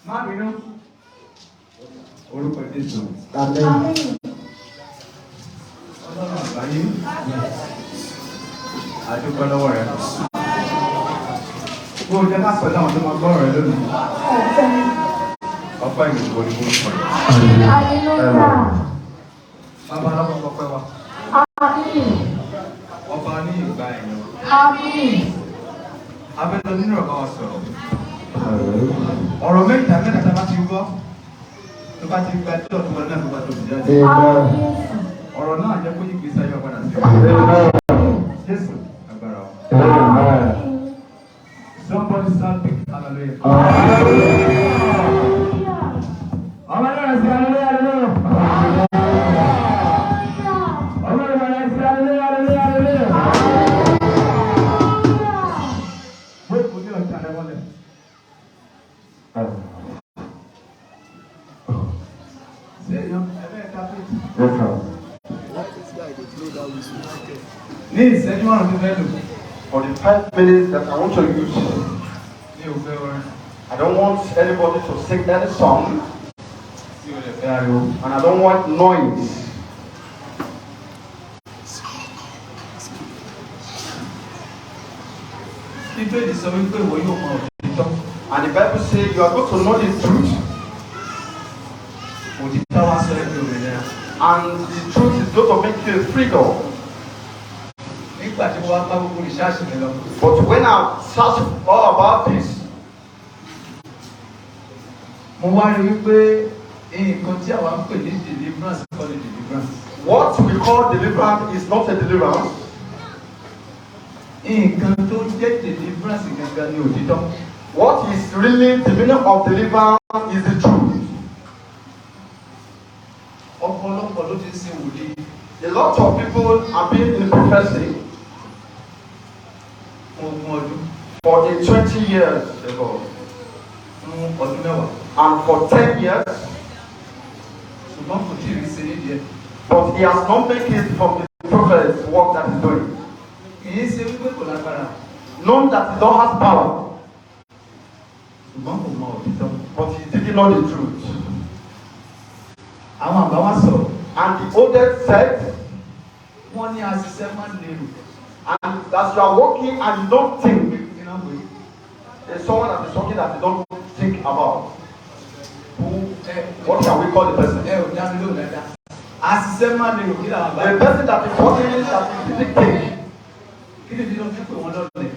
Má bínú. Orúkọ Jésù. Amen. Ọlọ́run àgbáyé. A dúpẹ́ lọ́wọ́ rẹ. Bó o jẹ́ ká pẹ̀lú àwọn tó máa gbọ́ ọ̀rọ̀ rẹ lónìí. Ọpẹ́ ìgbòho ni mo ń sọ yìí. Hallelujah. Bàbá alákọ̀ọ́kọ́ pẹ́ wa. Amen. Ọba ní ìgbà ẹ̀yàn. Amen. Abẹ́lọ nínú ọ̀gá wa sọ̀rọ̀. Ọ̀rọ̀ mẹ́ta mẹ́ta tá a bá ti gbọ́. Tó bá ti gba tí ọ̀tún wọn náà tó bá tó ti jáde. Ọ̀rọ̀ náà jẹ́ kó yí ìgbésí ayé wa padà sí ọ̀rọ̀. Jésù agbára wa. Somebody shout big hallelujah. Ọmọ náà sí hallelujah hallelujah. Ọmọ náà sí hallelujah hallelujah hallelujah. Gbogbo ní ọjà rẹ wọlé. Ṣé èèyàn ẹgbẹ́ ẹ̀ka péjì? Ní ìṣẹ́jú márùn-ún tó fẹ́ lò, For the 5 minutes that I want to use, mi ò fẹ́ orin, I don't want anybody to sing any song, mi ò lè fẹ́ ariwo. And I don't want noise. Bíbélì sọ wípé ìwọ yóò mọ òtítọ́. And the Bible says you are going to know the truth, Òtítọ́ wá sọ ẹ́ di òmìnira. And the truth is going to make you freedom. Nígbà tí mo wá bá gbogbo research mi lọ, But when I search all about this, mo wá rí wípé nǹkan tí àwa ń pè ní deliverance kọ́ ni deliverance. What we call deliverance is not a deliverance. Nǹkan tó ń jẹ́ deliverance gangan ni òtítọ́. What is really the meaning of deliverance is the truth. Ọ̀pọ̀lọpọ̀ ló ti ń ṣe wòlíì. A lot of people have been in prophecy Fún 20 ọdún, for a 20 years ago fún ọdún 10, and for 10 years, ṣùgbọ́n kò tí ì rí ṣe nídìí ẹ̀. But he has not made it from the prophet's work that he's doing. Kì í ṣe wípé kò lágbára, Known that he don't have power, ṣùgbọ́n kò mọ òtítọ́. But he didn't know the truth. Àwọn àgbà wa sọ̀rọ̀, And the oldest said, wọ́n ní aṣiṣẹ́ má lérò. And as you are working and you don't think, Kí náà pé there's someone that is working that you don't think about. Ẹ What can we call the person? Ẹ ò dá mi lóhùn dáadáa. Aṣiṣẹ́ má lérò, kí làwọn àgbà The person that is working that he didn't think. Kí ni ìdí ló fi pè wọ́n lọ́lẹ̀?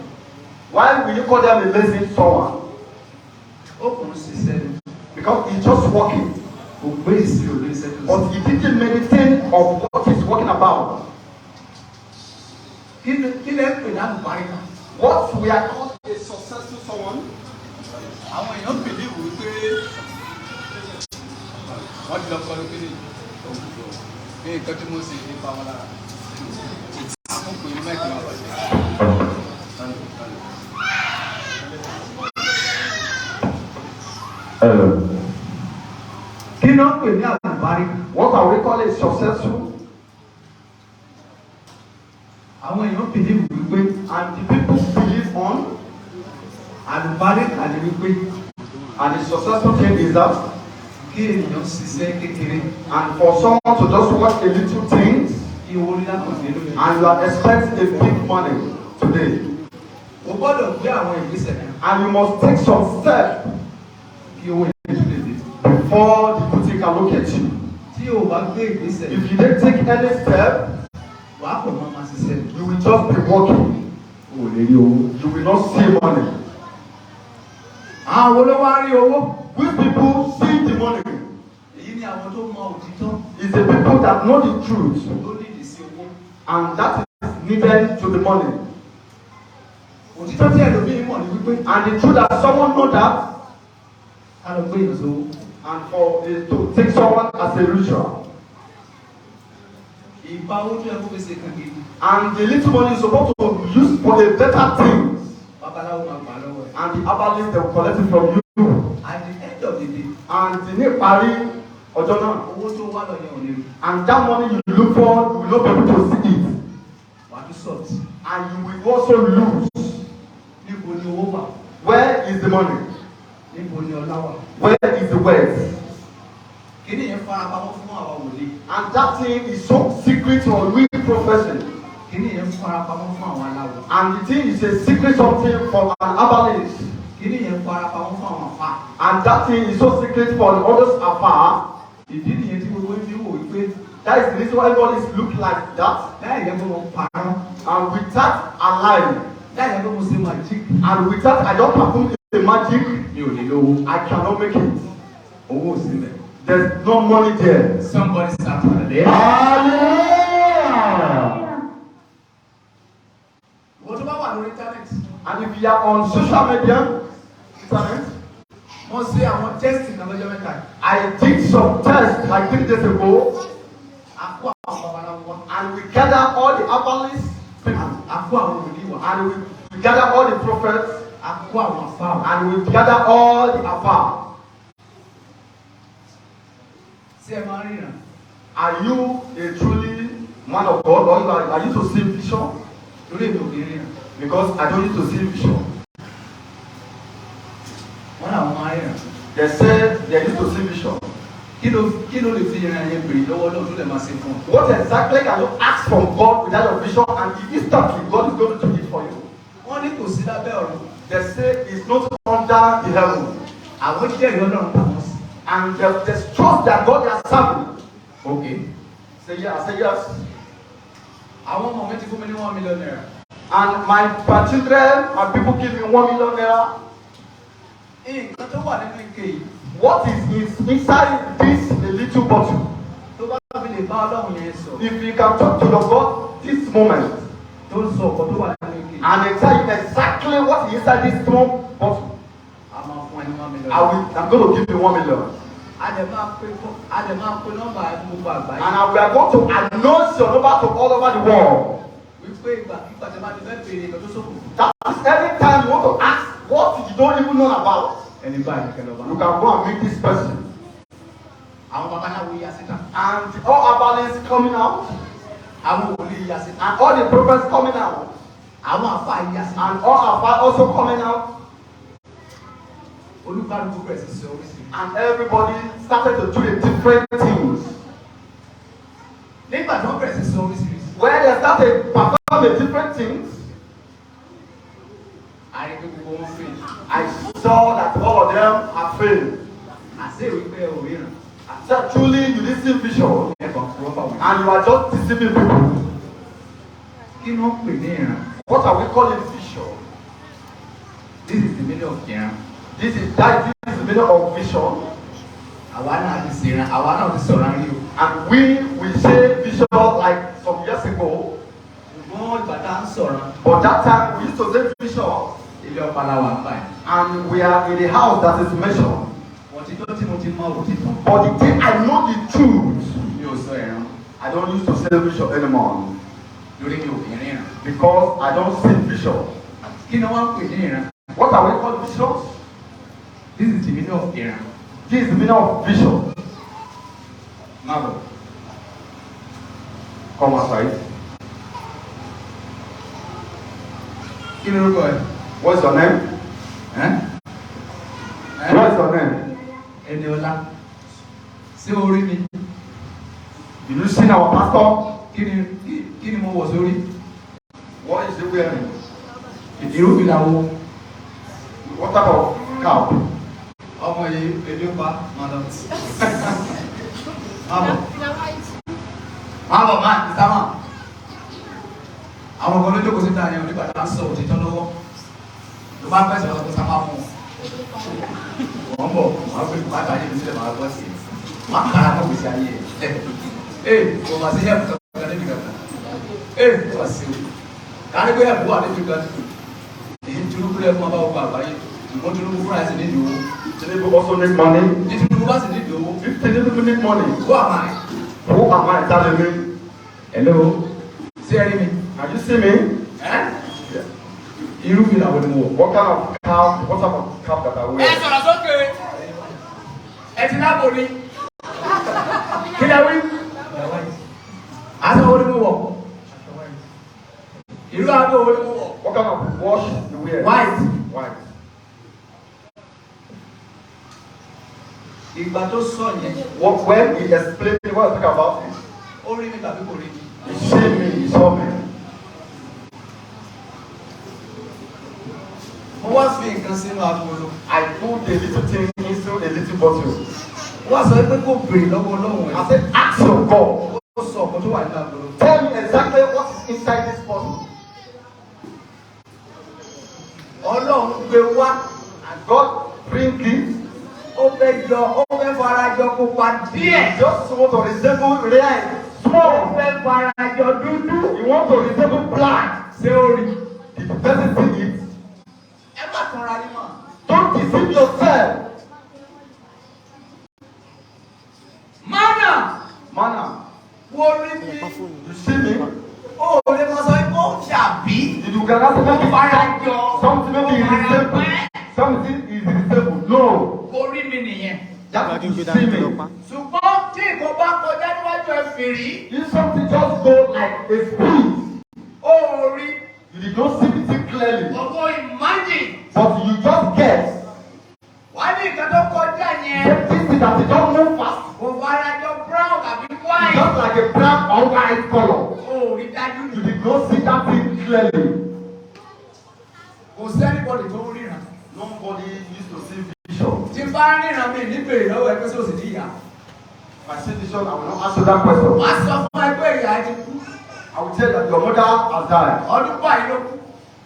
Why will you call them a lazy someone? Ó kàn ń ṣiṣẹ́ ni. Because he's just working. Kò gbé ìṣirò lórí iṣẹ́ tó ń ṣe. But he didn't meditate of what he's working about. Kí lẹ́ ń pè ní àlùbáríkà? What we are called a successful someone, Àwọn èèyàn believe wípé wọ́n ti lọ kọ́ lókè ní nǹkan tí mo ṣe ní pa wọn lára. Àkókò yìí mẹ́kì máa bàjẹ́. Kí ló ń pè ní àlùbáríkà? What are we calling successful? Àwọn èèyàn believe wípé And the people believe on, àlùbáríkà ni wípé and the successful thing is that, kí èèyàn ṣiṣẹ́ kékeré and for someone to just work a little things, kí owó ńlá kò dé lónìí. And you are expecting a big money today. O gbọ́dọ̀ gbé àwọn ìgbésẹ̀ kan And you must take some step kí owó yẹn tún lè dé. Before the Kuti can locate you. Tí o bá gbé ìgbésẹ̀, If you don't take any step, wàá kọ̀ máa ma ṣiṣẹ́. You will just be working. O ò lè rí owó. You will not see money. Àwọn wo ló wá rí owó? Which people see the money? Èyí ni àwọn tó mọ òtítọ́ It's the people that know the truth tó nídìí sí owó. And that is needed to the money. Òtítọ́ tí ẹlòmíín mọ̀ ní wípé And the truth that someone know that ká lọ gbé èèyàn sówó. And for is to take someone as a ritual. Ìbá owó tó yẹ kó fi ṣe kan gidi. And the little money is supposed to use for a better thing. Babaláwo máa gbà lọ́wọ́ ẹ̀. And the herbalist, they will collect it from you. At the end of the day, And ní ìparí ọjọ́ náà, owó tó wá lọ yẹn ò ní rí. And that money you look for, you will not be able to see it. Wàá tún sọ̀tì. And you will also lose. Níbo ni owó wà? Where is the money? Níbo ni ọlá wà? Where is the wealth? Kíní yẹn farapamọ́ fún àwa wòlíì. And that thing is so secret for we profession. Kíní yẹn farapamọ́ fún àwọn aláwo. And the thing is a secret something for an herbalist. Kíní yẹn farapamọ́ fún àwọn àfáà. And that thing is so secret for the others afar. Ìdí nìyẹn tí gbogbo yín fi ń wò wípé That is the reason why everybody is look like that. Láì yẹ kó mo parọ́, And without a lie, láì yẹ kó mo ṣe magic, and without I don't perform the magic, mi ò ní lówó. I cannot make it. Owó ò sí mẹ́. There's no money there. Somebody start hallelujah. Hallelujah. Ìwọ tó bá wà lórí internet, And if you are on social media, internet, wọ́n ṣe àwọn test kan lọ́jọ́ mẹ́ta. I did some tests like 3 days ago, A kó àwọn babaláwo wá. And we gather all the herbalist people, A kó àwọn wòlíì wá. And we gather all the prophets, A kó àwọn àfáà wá. And we gather all the afar. Ṣé ẹ máa ń ríran? Are you a truly man of God, or are you to see vision? Torí èmi ò kì í ríran. Because I don't need to see vision. Wọ́n làwọn máa ń ríran. They say they used to see vision. Kí ló lè fi ìran yẹn bèrè lọ́wọ́ Ọlọ́run tó lè máa ṣe fún ọ? What exactly can you ask from God without your vision, and instantly God is going to do it for you? Wọ́n ní kò sí lábẹ́ ọ̀run. They say it's not under the heaven. Àwọn jẹ́rìí Ọlọ́run táwọn sí. And they trust that God they are serving. Ok. Say yes, I say yes. Àwọn ọmọ mi ti fún mi ní ₦1 million. And my children, my people give me ₦1 million. Nǹkan tó wà nínú ike yìí, What is inside this little bottle? Tó bá fi lè bá Ọlọ́run yẹn sọ, If you can talk to your God this moment tó ń sọ ọ̀kan tó wà nínú ike yìí, and they tell you exactly what is inside this small bottle, a máa fún ẹ ní 1 million. I'm going to give you 1 million. A dẹ̀ máa pe nọ́mbà gbogbo àgbáyé. And we are going to announce your number to all over the world. Wípé ìgbàkigbà tí a bá ti fẹ́ béèrè nǹkan tó ṣókùnkùn. That is, anytime you want to ask what you don't even know about, Ẹni báyìí kẹ lọ bá. You can go and meet this person. Àwọn babaláwo yá síta. And all herbalists coming out, Àwọn wòlíì yá síta. And all the prophets coming out, Àwọn àfáà yá síta. And all Alfa also coming out, Olúkálùkù bẹ̀rẹ̀ sí sọ oríṣiríṣi. And everybody started to do the different things. Nígbà tí wọ́n bẹ̀rẹ̀ sí sọ oríṣiríṣi, When they started performing different things, a rí pé gbogbo wọn fail. I saw that all of them are failed. Àṣé ìwé ò ríran. I said, "Truly, you didn't see vision, Ẹ kàn purọ́ fáwọn. And you are just deceiving people." Kí ni wọ́n pè ní ìran? What are we calling vision? This is the meaning of ìran. This is the meaning of vision. Àwa náà ti ṣe ìran, àwa náà ti sọ̀rọ̀ ayé o. And we say vision like some years ago, Ṣùgbọ́n ìgbà tá à ń sọ̀rọ̀, but that time we used to say vision, ilé ọba la wà báyìí. And we are in the house that is mentioned. Òtítọ́ tí mo ti mọ òtítọ́. But the day I know the truth, Mi ò sọ ìran I don't used to say vision anymore lórí mi ò kì í ríran. Because I don't see vision. Kí ni wọ́n pè ní ìran? What are we called visions? This is the meaning of ìran. This is the meaning of vision. Má bọ̀. Come aside. Kí ni orúkọ ẹ? What's your name? Ẹ́? Ẹ́? What's your name? Ẹni ọlá. Ṣé o rí mi? Did you see our pastor? Kí ni mo wọ̀ sórí? What is he wearing? Irú fìlà wo? What type of cap? Ọmọ yìí ebi ń pa máa lọ. Máa bọ̀. Máa bọ̀ máa ní sámà. Àwọn kan ló jókòó síta yẹn onígbà tá a ń sọ òtítọ́ lọ́wọ́. Ló bá fẹsẹ̀ lọ́sọ̀ tó sá máa fún un. Wọ́n bọ̀, wọ́n fi bàtà yìí sílẹ̀ máa gbọ́ sí i. Má kàrà mọ́ gbèsè ayé ẹ̀. Ee, kò wá sí ẹ̀fù kankan níbi kankan. Ee, kò wá sí o. Kárí pé ẹ̀fù wà níbi kan. Èyí Tinubu lẹ́fún ọba ogun àgbáyé. Ṣùgbọ́n Tinubu fúnra ẹ̀ sì nídìí owó. Tinubu also need money. Ní Tinubu bá sì nídìí owó. If Tinubu need money, Who am I? who am I telling me? Hello? Ṣé ẹ rí mi? Can you see me? Ẹ́ irú fìlà wo ni mo wọ̀? What kind of cap? What type of cap that I Ẹ wear? sọ̀rọ̀ sókè. Ẹ ti lábò ni. Kí lẹ wí? Aṣọ wo ni mo wọ̀? Irú aago wo ni mo wọ̀? What kind of watch you wear? White. White. Ìgbà tó sọ yẹn, When he explained what I talk about it, ó rí mi tàbí kò rí mi. he showed me, he saw me. Mo wá fi nǹkan sínú agolo. I put a little thing into a little bottle. Ó wá sọ pé kó béèrè lọ́wọ́ Ọlọ́run I ẹ̀. said, ask your God. Ó sọ ọ̀kan tó wà nínú agolo. Tell me exactly what is inside this bottle. Ọlọ́run gbé wá. And God bring it. Ó fẹ́ jọ, ó fẹ́ farajọ pupa díẹ̀. Just want to resemble red. Ó Small. fẹ́ farajọ dúdú. You want to resemble black. Ṣé ó rí? Did the person see it? Ẹ má tanra yín mọ́. Don't deceive yourself. Mánà Manna, wo rí mi. you see me? Ó lè mọ sọ pé ó ṣàbí. You cannot say maybe Farajọ. something maybe is resemble. Something is resemble. No. Kò rí mi nìyẹn. That you see me. Ṣùgbọ́n tí nǹkan bá kọjá níwájú ẹ fìrí, If something just go like a speed, ó rí. you did not see the thing clearly, Ọ̀pọ̀ imagine. but you just guess. Wà á ní nǹkan tó kọjá yẹn. This thing that it don't move fast, Kò farajọ brown àbí it's white. just like a brown or white color. Ó rí dájú You nìyẹn. did not see that thing clearly. Kò sẹ́nibọ̀dì tó ń ríran. Nobody used to see vision. Tí bá ríran mi ní bèrè lọ́wọ́ ẹgbẹ́ sósì ní ìyá. If I see vision, I will not answer that question. Wàá sọ fún ẹgbẹ́ ìyá ẹ ti kú. I will tell that your mother has died. Ọdún báyìí ló kú.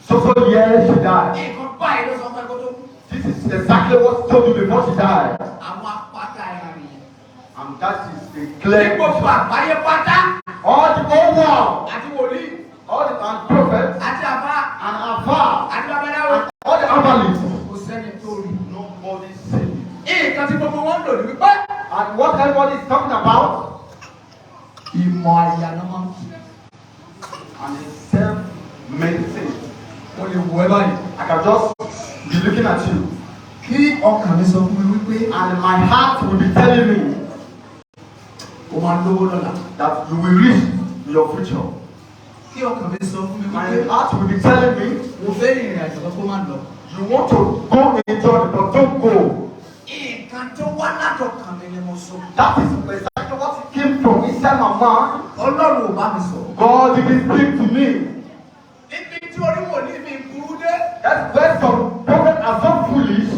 So so year she died. Nǹkan báyìí ló sọ fún ẹgbẹ́ tó kú. This is exactly what told you before she died. Àwọn apáta ẹran nìyẹn. And that is a Ní clear gbogbo vision. àgbáyé pátá All the whole world, àti wòlíì all the and prophets àti àbá and Alpha, àti babaláwo. all the herbalists. Kò sẹ́ni tó rí. Nobody see it. Nǹkan tí gbogbo wọn ń lò ní wípé. And what everybody is talking about, Ìmọ̀ àyà ló máa ń kú. and it's self-medicine. Mo lè wọ ẹ báyìí. I can just be looking at you, Kí ọkàn mi sọ fún mi wípé and my heart will be telling me o máa lówó lọ́la. that you will reach your future. Kí ọkàn mi sọ fún mi My wípé heart will be telling me mo fẹ́ rìnrìn àjò kan kó má lọ. you want to go a journey, but don't go. Nǹkan tó wá látọkàn mi ni mo sọ. That is exactly what came from inside my mind. Ọlọ́run ò bá mi sọ̀rọ̀. God didn't speak to me. Ibi tí orí wòlíì mi burú dé. That's where some prophets are so foolish.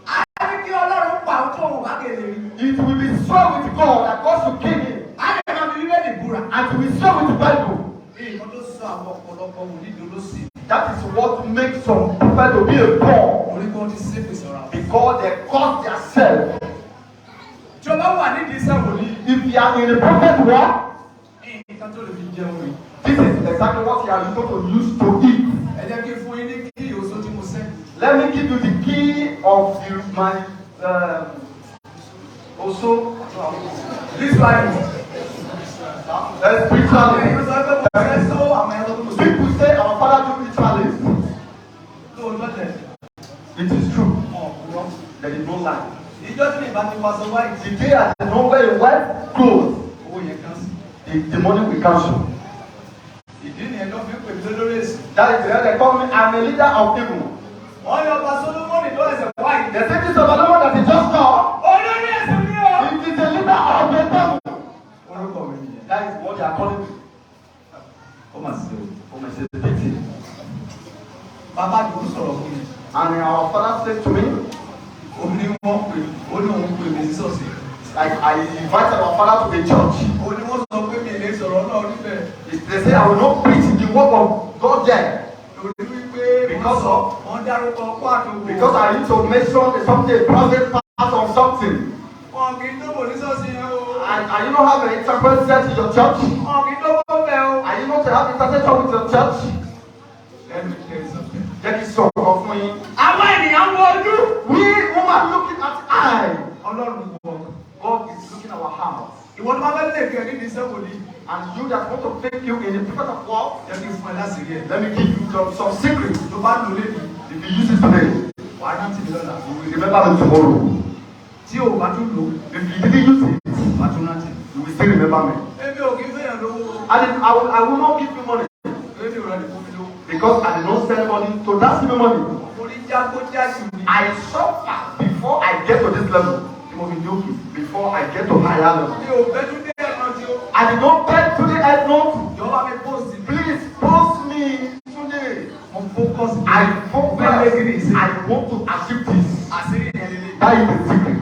A ní kí Ọlọ́run pa àwọn tó wù bá kele rí. It will be so with God that God should kill him, A lè máa fi Bíbélì búra. and it will be so with the Bible. Nǹkan tó sọ àwọn ọ̀pọ̀lọpọ̀ wòlíì dolóṣì. That is what makes some prophet to be a poor Orí kan ti ṣépè sọ̀rọ̀ àwọn. because they cause themselves. Tí o bá wà nídìí iṣẹ́ wòlíì, If you are in the prophet work, nǹkan tó lè fi jẹun rí. this is exactly what you are going to use to eat. Ẹ jẹ́ kí n fún yín ní kí oṣó tí mo sẹ́. Let me give you the key of my also This Bible. Spiritually. Àwọn èèyàn sọ pé mo fẹ́ sọ àwọn ẹ̀rọ tó mo sọ. People say our father do ritualist. Lóòótọ́ tẹ̀. It is true. Ọ̀pọ̀. There is no lie. Ìjọ́ tí mi bá ti wọṣọ white. The day I did not wear a white clothes, Owó yẹn kan sí. the money will cancel. Ìdí nìyẹn tó fi ń pè mí lólórí èsì. That is why they call me, I'm a leader of people. Wọ́n ní ọba Solomoni tó ẹsẹ̀ wáyé. The same thing of Solomon that he just saw, Olórí èsì ni o. it is a leader of the devil. Orúkọ mi nìyẹn. That is what they are calling me. Ó mà ṣe o. Oh, my pity. Bàbá mi ò sọ̀rọ̀ fún mi. And our father said to me, Ó ní wọ́n pè, ó ní òun pè mí sí ṣọ́ọ̀ṣì. Like I invited our father to the church. Ó ní wọ́n sọ pé mi ò lè sọ̀rọ̀ náà níbẹ̀. They say I will not preach the word of God there Torí wípé Because of- wọ́n dárúkọ kó àtòkò. because I need to mention something, a private part of something. Wọn kì í dóbò ní ṣọ́ọ̀ṣì yẹn o. And you don't have an interpreter set in your church? Wọn kì í dóbò bẹ́ẹ̀ o. Are you not to have intercession with your church? Let me tell you something. Jẹ́ kí n sọ ọ̀kan fún yín. Àwọn ènìyàn wo ojú. We woman looking at eye. Ọlọ́run wọ. God is looking our heart. Ìwọ tó bá fẹ́ lè kẹ́ nídìí iṣẹ́ wòlíì. And you that want to take you in the prophet of war, Jẹ́ kí n fún ẹ láṣìírí ẹ̀. let me give you some secret. Tó bá lò lé mi, If you use it today, wàá rántí mi lọ́la. you will remember me tomorrow. Tí o bá tún lò, If you didn't use it, wàá tún rántí. you will still remember me. Èmi ò kí ń fẹ́yàn lówó. I will not give you money Èmi ò rà lè fún mi lówó. because I did not send money to that same money. Mo ní jágójájú ni. I suffer before I get to this level. Tí mo fi dé òkè. Before I get to higher level. Mi ò bẹ́ Túndé ẹ̀rọ tí ó. I did not beg to the head note. Jọ̀wọ́ mi post mi. Please post me today. Mo focus. I focus. I want to achieve this. Àṣírí yẹn lélẹ̀. That is the secret.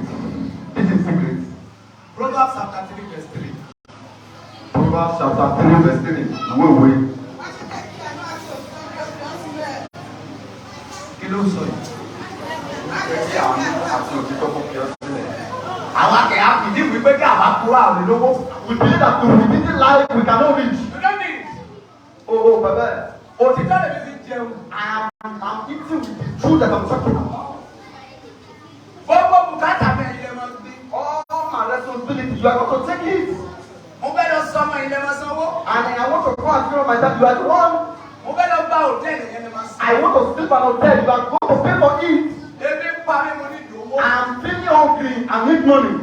This is secret. Proverbs chapter 3 verse 3. Proverbs chapter 3 verse 3. Ìwé ìwé. Má ṣe jẹ́ kí àánú àti òtítọ́ kí ó fi ọ́ sílẹ̀. Kí ló ń sọ yìí? Jẹ́ kí àánú àti òtítọ́ kó fi ọ́ sílẹ̀. Àwọn akẹ́yà fìdí wípé kí àbá kúrò àwọn olówó. We believe that if we didn't lie, we cannot reach. You don't need it. Oh, bàbá. Òtítọ́ lèmi fi jẹun. I'm eating with the truth that I'm talking about. Gbogbo bùkátà mi ẹ̀yin lè máa gbé. All my responsibility, you are going to take it. Mo fẹ́ lọ sọmọ ilé máa sanwó. And I want to go and spend my time. You are the one. Mo fẹ́ lọ gba hòtẹ́ẹ̀lì yẹn lè máa san. I want to sleep at hotel. You are going to pay for it. Ebi ń pa mí, mo ní ìdòwò. I'm feeling hungry. I need money.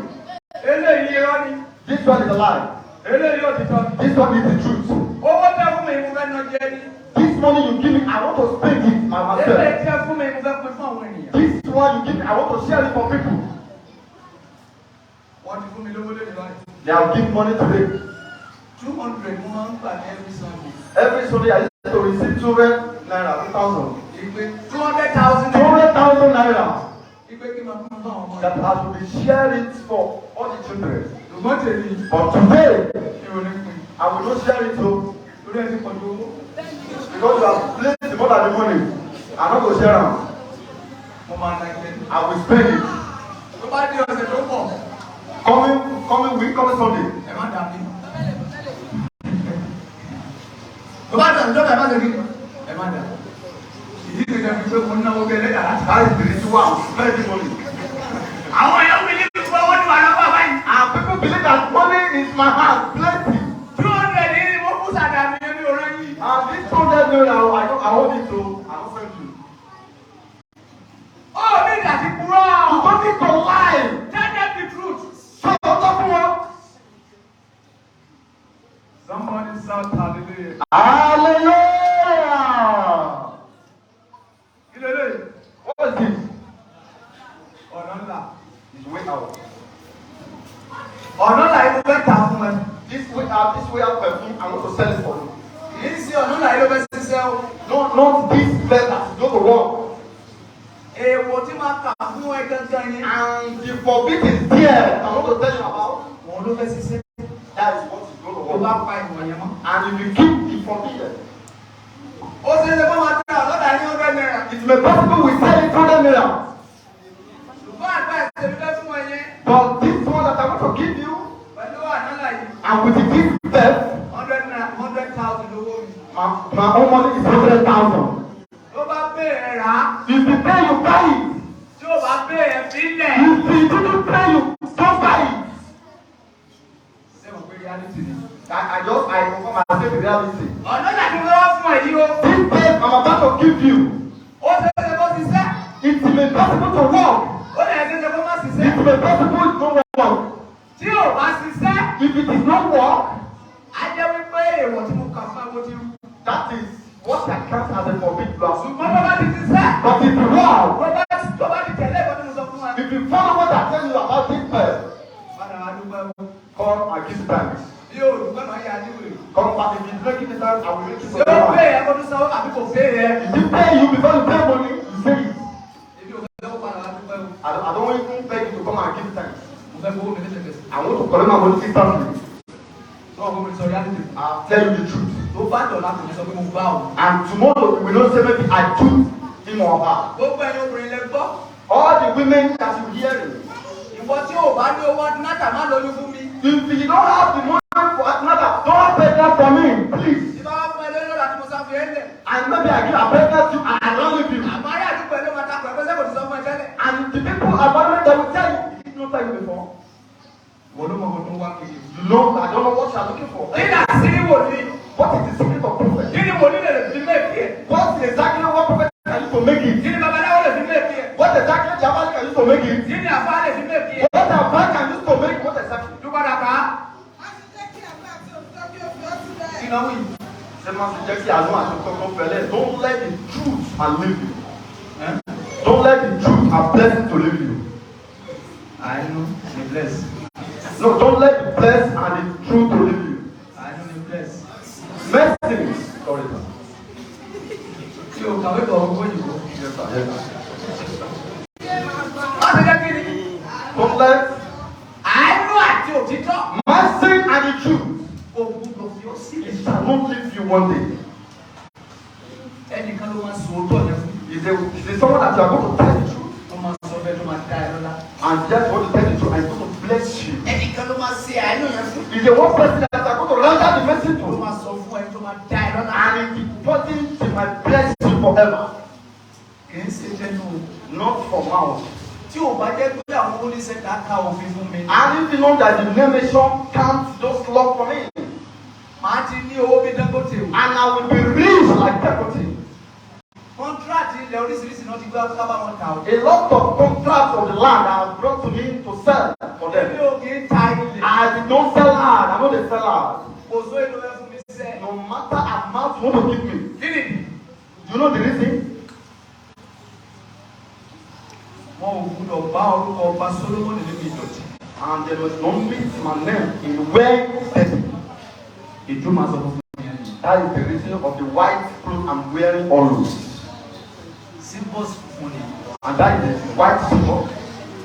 Eléyìí irọ́ ni. This one is a lie. Eléyìí òtítọ́ ni. This one is the truth. Owó tẹ́ fún mi, mo fẹ́ ná jẹ ní. This money you give me, I want to spend it by myself. Eléyìí tẹ́ fún mi, mo fẹ́ pín fún àwọn ènìyàn. This one you give me, I want to share it for people. Wọ́n ti fún mi lówó lónìí báyìí. They have give money today. 200 mo máa ń gbà ní every Sunday. Every Sunday I used to receive 200 naira, 2,000. Ìgbé 200,000 Two naira. hundred thousand naira Ìgbé kí n máa fún fún àwọn ọmọ that yìí. I should be share it for all the children. Ṣùgbọ́n tèmi, But today, mi ò ní pín. I will not share it o Torí ẹ ti pọ̀ ju owó. Because you have placed more than the money. I no go share am. Mo máa ná ilé. I will spend it. Tó bá dé ọ̀sẹ̀ tó pọ̀, Coming week, coming Sunday. Ẹ má dà mí. Tó bá dà lọ́dọ̀, ẹ má ṣe kí ni? Ẹ má dà. Ìdí kẹ̀kẹ́ fi pé mo náwó bí ẹlẹ́dàá láti. That is the reason why I'm spending money. Àwọn èèyàn mi ní ìfowó owó ní wà lọ́wọ́ báyìí. And people believe that money is my hand, plenty. 200 ní mo kú sàdá mi ní òrán yìí. And this 200 naira, I don't, I hold it to, I don't send you. Ó ní ìdàtí kúrò. You don't need to lie. Tell them the truth. Sọ ọjọ́ fún wọn. Somebody shout hallelujah. Hallelujah. Kí ló lè? What is this? Ọ̀nà ńlá. It's way out. Ọ̀nà ńlá yìí mo fẹ́ tà fún ẹ. This way out perfume, I want to sell it for you. Kì í ṣe ọ̀nà ńlá yìí ló fẹ́ ṣiṣẹ́ o. No, not this letter. Go to work. Èèwọ̀ tí máa kà fún ẹ gangan yẹn. And the forbid is there. I want to tell you about. Òun ló fẹ́ ṣiṣẹ́. That is what is going to Tó work. bá pa ìwọ̀n yẹn mọ́. And if you keep the forbidden, Ó ṣe é ṣe kó máa tẹ ọ̀lọ́dà ní 100 naira. It may possible we sell it 200 naira. Ṣùgbọ́n àgbà ìṣèlú fẹ́ fún ẹ yẹn. But this one that I want to give you, Pẹ̀lú ọ̀nà ńlá yìí. And with this step, 100 naira, 100,000 lówó mi. my own money is 100,000. Tó bá béèrè rà á. If you pay, you buy it. Tí ó bá béèrè fílẹ̀. If you didn't pay, you don't buy it. Ṣé mo pé reality ni? I confirm myself the reality. Ọ̀nà ńlá tí mo wá fún ẹ yìí o. This step I'm about to give you, Ó ṣe é ṣe kó ṣiṣẹ́. It may possible to work. Ó lè ṣe é ṣe kó má ṣiṣẹ́. It may possible it don't work. Tí ò bá ṣiṣẹ́, If it is not work, á jẹ́ wípé èèwọ̀ tí mo kà fún ẹ mo ti rú. That is what I count as a forbid law. Ṣùgbọ́n tó bá ti ṣiṣẹ́, But if you work, tó bá ti tẹ̀lé ìkọ́ tí mo sọ fún ẹ. If you follow what I tell you about this person, Padà wá dúpẹ́ o. Come and give thanks. Bí o dúpẹ́ máa yà ní wèrè. Come back. If you don't give me thanks, I will make you Ṣé ó to pè é kó tó sanwó àbí kò pè é? If you pay you before you pay money, you say it. Èmi ò fẹ́ kó padà wá dúpẹ́ o. I don't won't even beg you to come and give thanks. Mo fẹ́ gbowó mi lẹ́sẹ̀kẹsẹ̀. I want to collect my money instantly. Sọ́wọ́n kò mi sọ reality. I'll tell you the truth. Tó bá dọ̀la kò ní sọ pé mo bá òun. And tomorrow you will not say maybe I took him or her. Gbogbo ẹ̀yin obìnrin lẹ gbọ́. All the women that you hearing, Ìwọ tí ò bá ní owó náta má lóyún fún mi. if you don't have the money for another, don't pregnant for me, please. Tí bá wá fún ẹ lóyún lọ́la tí mo sá fi ẹ́ lẹ̀. And maybe I give a pregnant you and I don't leave you. Àmọ́ ará àdúgbò ẹ ló máa takò ẹ pé sẹ́kọ̀ọ́ ti sọ fún ẹ tẹ́lẹ̀. And the people about it, they will tell you, did not tell you before. Wọ́n ló mọ ọkọ tó ń wá kiri. You know, I don't know what you are looking for. Kí ni àṣírí wòlíì? What is the secret of prophet? Kí ni wòlíì lè fi méèkì ẹ̀? What exactly what prophet can use to make it? Kí ni babaláwo lè fi méèkì ẹ̀? What exactly Jabal can use to make it? Kí ni àfáà lè fi méèkì ẹ̀? What Abba can use to make it? What exactly? Dúpadà ká. Má ṣe jẹ́ kí àánú àti òtítọ́ kí ó fi ọ́ sílẹ̀. Kí náà wí? Ṣé máa fi jẹ́ kí àánú àti òtítọ́ fẹ́lẹ́? Don't let the truth and leave you. Don't let the truth and blessing to leave you. Àánú ni bless. No, don't let the bless and the truth to leave you. Àánú ni bless. Mercy. Sorry, sir. Tí o kàwé kọ̀ owó òyìnbó. Yes, sir. Yes, sir. Má ṣe jẹ́ kí ni? Don't let Àánú àti òtítọ́. mercy and the truth. Kò gbúdọ̀ fi ọ́ sílẹ̀. It shall not leave you one day. Ẹnìkan ló máa sọ òótọ́ yẹn fún. Is it someone that you are going to tell the truth? Tó máa sọ bẹ́ẹ̀ tó máa dá ẹ lọ́lá. And just want to tell the truth and it's going to bless you. Ẹnìkan ló máa ṣe àánú yẹn fún. Is the one person that you are going to render the mercy Tó to. máa sọ fún ẹ tó máa dá ẹ lọ́lá. And it is person she might bless you forever. Kì í ṣe tẹnu o. Not for mouth. Tí ò bá jẹ́ pé àwọn oníṣẹ́ta ka òfin fún mi. And if you know that the nation can't just love for me. Màá ti ní owó bí Dangote o. And I will be rich like Dangote. Kọ́ńtíráàtì ilẹ̀ oríṣiríṣi náà ti gbé ká bá wọn ta o. A lot of contracts of the land are brought to me to sell for Èmi them. ò kì í ta ilẹ̀. I did not sell land. I'm not a seller. Kò só èlò ẹ fún mi sẹ́. No matter amount you want to give me. Kí nìdí? You know the reason? Wọn ò gbúdọ̀ bá orúkọ ọba Solomoni níbi ìdọ̀tí. And there was no meet my name in where dirty. Ìjùmọ̀ aṣọ funfun yẹn ni. That is the reason of the white clothes I'm wearing always. Symbols funfun ni. And that is the white symbol.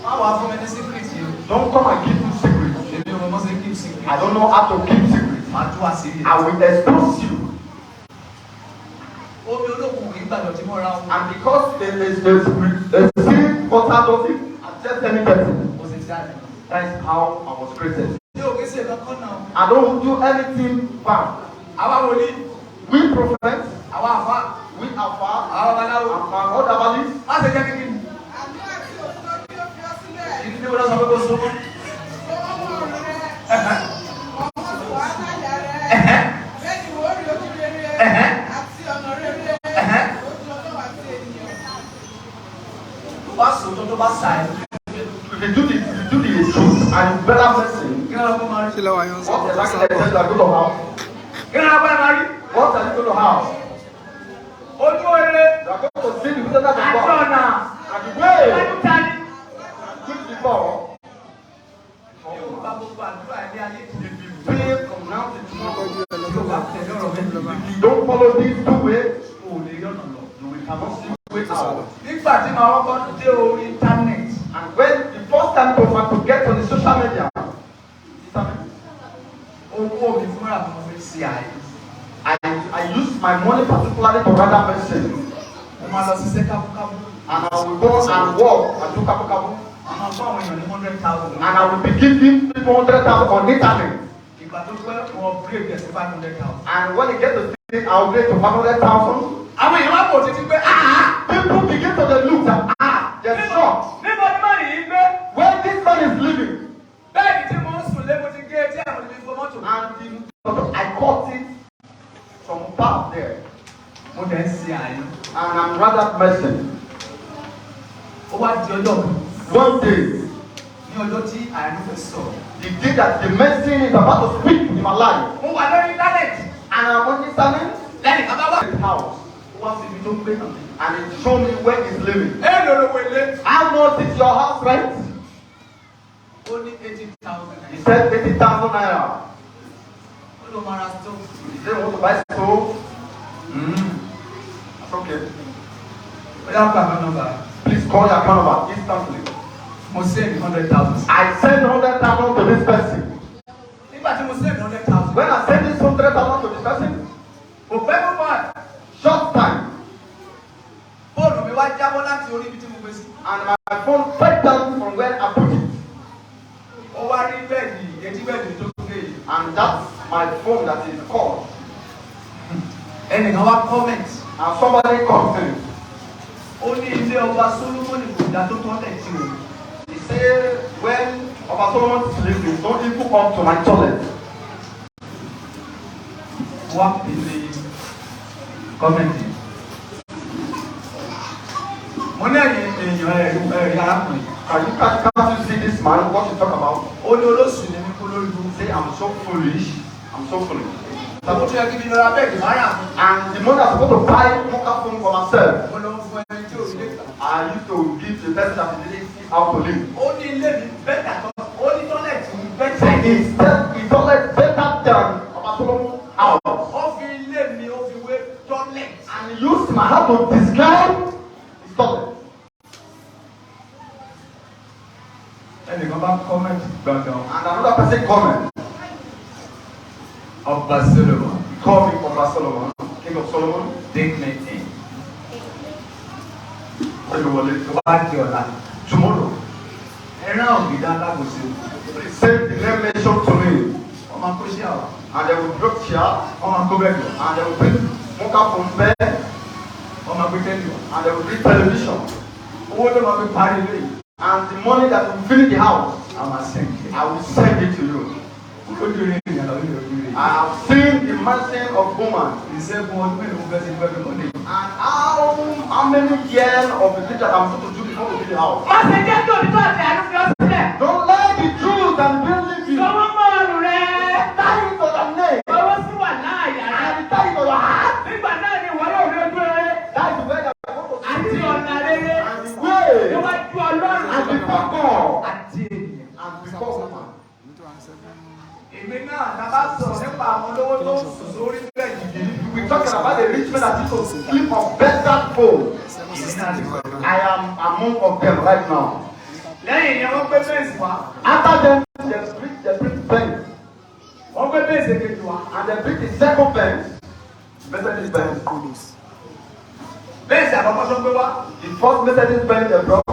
Má wàá fún mi ní secret yìí o. Don't come and give me secret. Èmi ò mọ bó ṣe keep secret. I don't know how to keep secret. Màá tú àṣírí I ẹ̀. will expose you. Omi olókùn kì í gbàdọ̀ tí mo ra o. And because there is the sea water doesn't accept any person. Mo sì jáde. That is how I was created. Mi ò kí ṣe kankan náà. I don't do anything bad. Àwa wòlíì, We prophets, àwa àfa, we are far, àwa babaláwo. and my other valleys. Má ṣe jẹ́ kíkí ni. Àánú àti òtítọ́ kí ó fi ọ́ sílẹ̀. Ìdí tí mo lọ sọ pé kó so mọ́. Tó wọ́n mọ́ ọ̀run rẹ. Ọmọ sì wá láyà rẹ. Bẹ́ẹ̀ ni wọ́n rí ojú rere àti ọ̀nà rere. Ojú Ọlọ́run àti ènìyàn. Tó bá sòótọ́ tó bá sà ẹ́. If you do the truth and you better person, Kí ló lọ́ máa rí? what exactly they you are going to have? Kí ló lọ́ máa rí? What are you going to have? Ojú oore You are going to see the goodness of àti God ọ̀nà. and the way Iwájú ta ni? which before. Yóò gba gbogbo àdúrà ilé ayé. If you pray from now to tomorrow, Yóò bá tẹ̀lé ọ̀rọ̀ méjì. if you don't follow these two ways, O ò lè rí ọ̀nà lọ. you will cannot see way out. Nígbà tí màá kọ́kọ́ dé orí íńtánẹ̀tì, And when the first time to get on the social media, owó mi fúnra mi mo fi ṣe àyè. I use my money particularly to rather message. Mo máa lọ ṣiṣẹ́ kábúkábú. And I will go and work and do kabu kabu. Màá máa fún àwọn èèyàn ní 100,000. And I will be giving people 100,000 on internet. Ìgbà tó pẹ́ wọ́n upgrade ẹ̀ sí 500,000. And when it gets to six, I will get to 500,000. Àwọn èèyàn wá pò títí pé áá. People begin to dey look that they're shocked. Níbo ni màá yìí gbé? When this man is living, Bẹ́ẹ̀ni tí mo ń sùn lé mo ti gé etí àwọn ìlú fún mọ́tò. and I caught it some part there, Mo dẹ̀ ń ṣe àyè. and I'm rather mercy. Ó wá di ọjọ́ kan. One day, Ní ọjọ́ tí àánú fẹ́ sọ̀rọ̀. the day that the mercy is about to speak in my life, Mo wà lórí íńtánẹ̀tì. and I'm on internet, Lẹ́nìkan bá wà. his house, Ó wá fi ibi tó ń gbé hàn mí. and it showed me where he's living. Èló lówó ilé. How much is your house rent? Ó ní 80,000 He naira. said 80,000 naira. Ó ló máa ra stove. He said, want to buy stove? That's okay. Ó yá pa àmì nọ́mbà. Please call your account number instantly. Mo send 100,000. I send 100,000 to this person. Nígbà tí mo send 100,000. When I send this 100,000 to this person, Kò pẹ́ púpọ̀. short time, Fóònù mi wá jábọ́ láti orí ibi tí mo gbé sí. and my phone fell down from where I put it. Ó wá rí bẹ́ẹ̀dì etí bẹ́ẹ̀dì tó gé yìí. And that's my phone that is called. Ẹnìkan wá comment. And somebody comes in. Ó ní ilé ọba Solomoni kò dá tó toilet o. He said, when Ọba Solomon sleeping, don't even come to my toilet. Wá pèlè comment. Mo ní ẹ̀yin èèyàn ẹ̀rí arákùnrin. Can't you see this man, what you talk about? Ó ní olóṣì ni mí kó lórí burúkú. Say, I'm so foolish. I'm so foolish. Tàbí tó yẹ kí n lọ ra bẹ́ẹ̀dì márùn-ún. And the money I'm supposed to buy mobile phone for myself, Mo lọ fún ẹni tí ò rí lè gbà. I used to give the person that didn't see how to live. Ó ní ilé mi better tán. Ó ní toilet mi better. His toilet better than Ọba Solomon house. Ó fi ilé mi ó fi wé toilet. And he used my house to describe his toilet. Ẹnìkan bá comment gbọ̀ngàn. And another person comment. Ọba Solomon, He called me Ọba Solomon, King of Solomon. Take me in. Olúwọlé. Tó bá di ọ̀la. Tomorrow, Ẹran ògìdá alágbòsí o. please send the name mentioned to me. Wọ́n máa kó sí àwà. And they will drop chair, Wọ́n máa kó bẹ́ẹ̀dì wá. and they will bring mobile phone bed, Wọ́n máa gbé tẹ́lẹ̀ wá. and they will bring television. Owó tó máa fi parí ilé yìí. And the money that will fill the house, A máa send ẹ̀. I will send it to you. Ojú rí ìyàn lórí ojú rí. I have seen the mercy of woman. Ìṣẹ́gun ọdún mélòó mo fẹ́ sí fẹ́ fi kọ́lé. And how many years of the thing that I'm supposed to do before we build the house? Má ṣe jẹ́ kí òtítọ́ àti àánú fi ọ́ sílẹ̀. Don't let the truth and believe leave you. Sọ wọ́n mọ́ ọrùn rẹ. Tie it to your neck. Ọwọ́ sí wà láàyà rẹ. And tie it to your heart. Nígbà náà ni ìwọ yóò rí ojú rere That is where you are going to àti see. ọ̀nà rere And the way. níwájú Ọlọ́run. And before God. Àti ènìyàn. And before woman. Èmi náà ta bá sọ̀rọ̀ nípa àwọn olówó tó ń sùn sórí bẹ́ẹ̀dì yìí. We talking about the rich man that used to sleep on better phone. Èmi náà ti pẹ̀lú. I am among of them right now. Lẹ́yìn ìyẹn wọ́n gbé Benz wá. After them, they bring Benz. Wọ́n gbé Benz èkejì wá. And they bring the second Benz, Mercedes Benz. Benz àkọ́kọ́ tó gbé wá. The first Mercedes Benz they brought,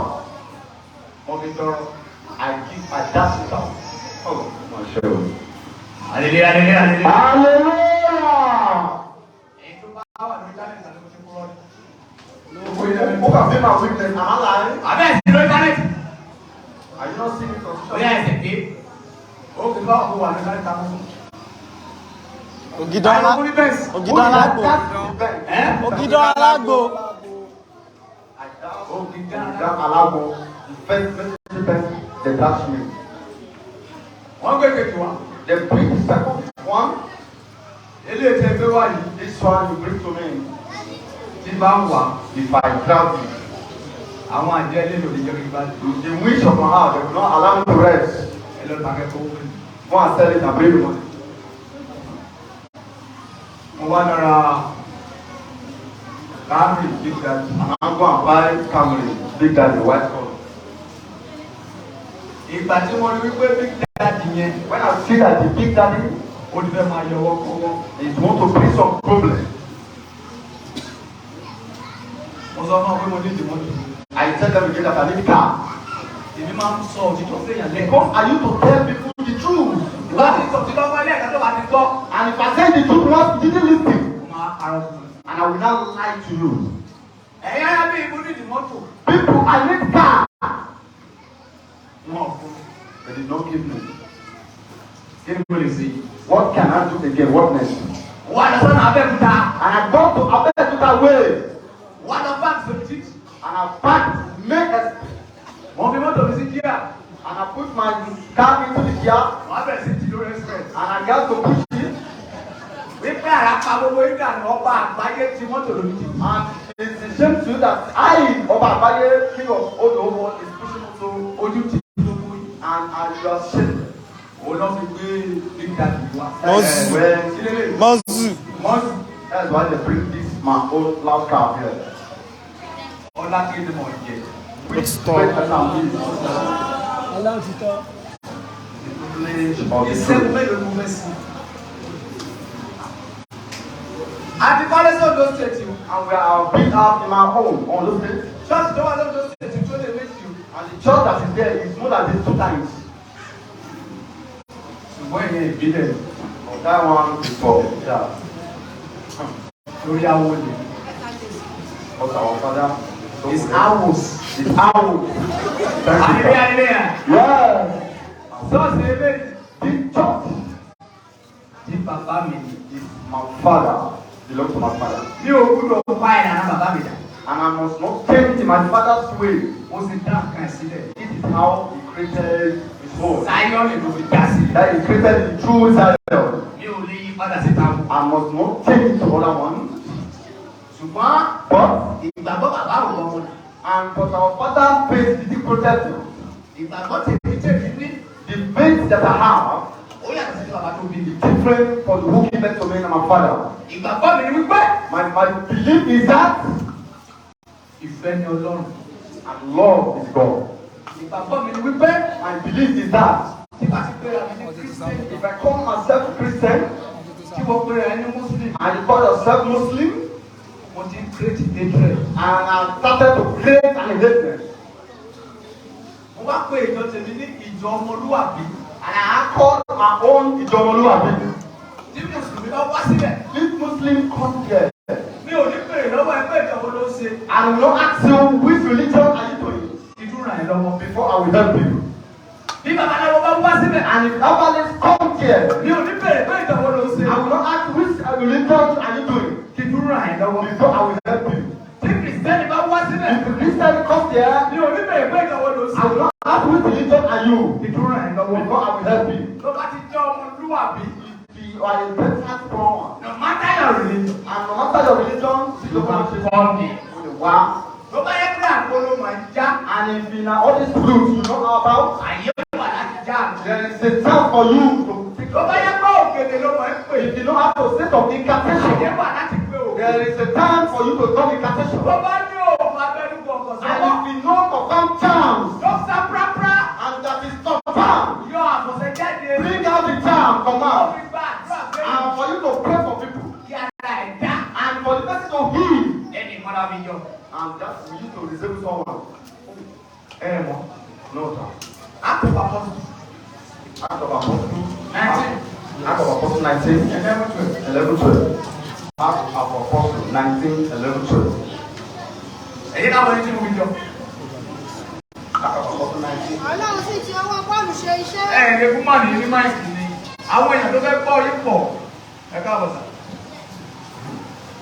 Wọ́n fi tọrọ. I give, I dash it out. Oh, my show. Hallelujah, hallelujah, hallelujah. Hallelujah! Èyí tó bá wà lórí íńtánẹ́ẹ̀tì àti mo ti kúrọ́ ní. Who can be my witness? Am I lying? Àbẹ́ ẹ̀sìn lórí íńtánẹ́ẹ̀tì. Are you not seeing it on social Bóyá media? ẹ̀sìn pé ó fi bá òkú wà lórí íńtánẹ́ẹ̀tì àkókò. Ògìdán Àwọn ọkùnrin Benz. Ògìdán alágbò. That's the Benz. Ẹ́ Ògìdán alágbò. I dash Ògìdán Ògìdán Alágbo. The first Mercedes Benz, they dash me. Wọ́n gbé kejì wá. They bring the second one. Eléyìí tẹ́ gbé wá yìí. This one you bring to me. Tí bá ń wà, If I grab it, àwọn àjẹ́ ilé lòdì jẹ́ kí n bá dé. the wish of my heart, they will not allow me to rest. Ẹ lọ ta kẹ́kọ̀ọ́ wọlé. Go and sell it and bring the money. Mo wá lọ ra Camry Big Daddy. And I go and buy Camry, Big Daddy, white color. Ìgbà tí wọ́n rí wípé Big Daddy yẹn, When I see that the Big Daddy ó ti fẹ́ máa yọwọ́ kọ́wọ́. is want to bring some problem, Mo sọ fún ọ pé mo ní ìdìmọ́tò. I tell them again that I need car. Èmi máa ń sọ òtítọ́ fẹ́yàn lẹ́ẹ̀kan. Because I used to tell people the truth. Ìwà ti sọ òtítọ́ fún ẹlẹ́ẹ̀kan tó bá ti gbọ́. And if I say the truth once, you didn't listen. Mo máa parọ́ fún un. And I will not lie to you. Ẹ̀yin ará bí mo ní ìdìmọ́tò. People, I need car. Wọ́n ò fún mi. They did not give me. Kí ni mo lè ṣe? What can I do again? What next? Wà lọ sọ́nà Abẹ́òkúta. And I go to Abeokuta way. Wà lọ park sórí títì. And I parked main estate. Wọ́n fi mọ́tò mi sí jíà. And I put my car into the gear. Wọ́n á bẹ̀rẹ̀ sí ti lórí express. And I got to push it. Wípé àrà pa gbogbo ìdànù ọba àgbáyé ti mọ́tò lórí títì. And it's a shame to you that I, Ọba Àgbáyé, King of all the whole world, is pushing to Ojú ti gbogbo yìí. and you are shamed. Òun náà fi gbé Big Daddy wá. Mọ́sù. Well, Sílé lè Mọ́sù. mọ́sù. that's why they bring this my own loud car here. Ọlá kí ni mò ń jẹ. Ó ti tán. Wait, that's how it is. Ọlọ́run ti tọ́. The privilege of the Ìṣẹ́gun truth. mélòó ni mo fẹ́ sí? Àti kọ́lé sí Ondo State o. And we are built up in my home on those days. Church tó wà lóńdó State tó lè méjì o. And the church that is there is more than this two times. Ṣùgbọ́n ìyẹn ìbílẹ̀ But that one is for, yeah. lórí awo ni. But our father It's awos. It's ours. Thank you, Hallelujah, sir. hallelujah. Yes. Ṣọ́ọ̀ṣì eléyìí This church ti bàbá mi ni. is my father. Belongs to my father. Mi ò gbúdọ̀ pa ìlànà bàbá mi dà. And I must not change my father's way. Ó sì dá nǹkan ẹ̀ sílẹ̀. This is how he created his own. Sáyọ́nì ló fi dá sílẹ̀. That he created the true Zion. Mi ò lè yí padà síta o. I must not change to other ones. Ṣùgbọ́n But ìgbàgbọ́ bàbá ò wọ́n wọn. and but our father faith did protect him. Ìgbàgbọ́ tèmi tèmi ní. The faith that I have Ó yàtọ̀ sí ti bàbá tó bí mi. is different from the who gave birth to me and my father. Ìgbàgbọ́ mi ni wípé My belief is that ìfẹ́ ni Ọlọ́run. and love is God. Ìgbàgbọ́ mi ni wípé My belief is that tí bá ti pera mi ní Kírísítẹ́nì if I call myself Christian tí wọ́n pera ẹ ní Mùsùlùmí, and you call yourself Muslim mo ti ń create hatred. and I started to create an hatred Mo wá pé ìjọ tèmi ní ìjọ ọmọlúwàbí. and I call my own Ijomoluwabi. Tí Mùsùlùmí bá wá síbẹ̀, If Muslim come here mi ò ní pèrè lọ́wọ́ ẹgbẹ́ ìjọ wo ló ń ṣe. I will not ask you which religion are you doing Ìdúrà ẹ lọ́wọ́. before I will help you. Bí babaláwo bá wá síbẹ̀, And if herbalist come here, mi ò ní pèrè pé ìjọ wo ló ń ṣe. I will not ask which religion are you doing Ìdúrà ẹ lọ́wọ́. before I will help you. Tí Kìrìsìtẹ́nì bá wá síbẹ̀, If the Christian comes here, mi ò ní pèrè pé ìjọ wo ló ń I ṣe. will not ask which religion are you Ìdúrà ẹ lọ́wọ́. before I will help you. Tó bá ti jẹ́ ọmọlúwàbí, If you are a better one, no matter your religion, and no matter your religion, you can call me. Wow. Tó bá yẹ pé àgbo ló máa ń já, And if in all these fruits you know about, àyè wà láti já àgbo. there is a time for you to take Tó bá yẹ pé òkèlè ló máa ń pè, If you know how to set up àyè incantation, wà láti pé òkèlè. there is a time for you to do incantation. Tó bá ní òògùn abẹ́nú kọ̀ọ̀kan And sọ́wọ́, if you know confirm charms, tó sá práprá, and that is confirmed, yọ àfọ̀sẹ̀ jáde. bring out the charm, Ó command, fi gba àdúrà fẹ́ and for you to pray for people, kí ara ẹ̀ dá. and for the person to heal, Ẹnì kan la fi yọ. and that we used to resemble someone. Ẹ mọ̀, No, sir. Act of Apostles Act of Apostle 19, Act of Apostle 19, 11, 12. 11, 12. Act of Apostle 19, 11, 12. Èyí náà wọlé tí mo fi jọ. Act of Apostle 19. Ọlọ́run sì ti ọwọ́ Pọ́ọ̀lù ṣe iṣẹ́. Ẹ lè fún màní ní máìkì ni. Àwọn èèyàn tó fẹ́ gbọ́ yín pọ̀. Ẹ káàbọ̀ sà.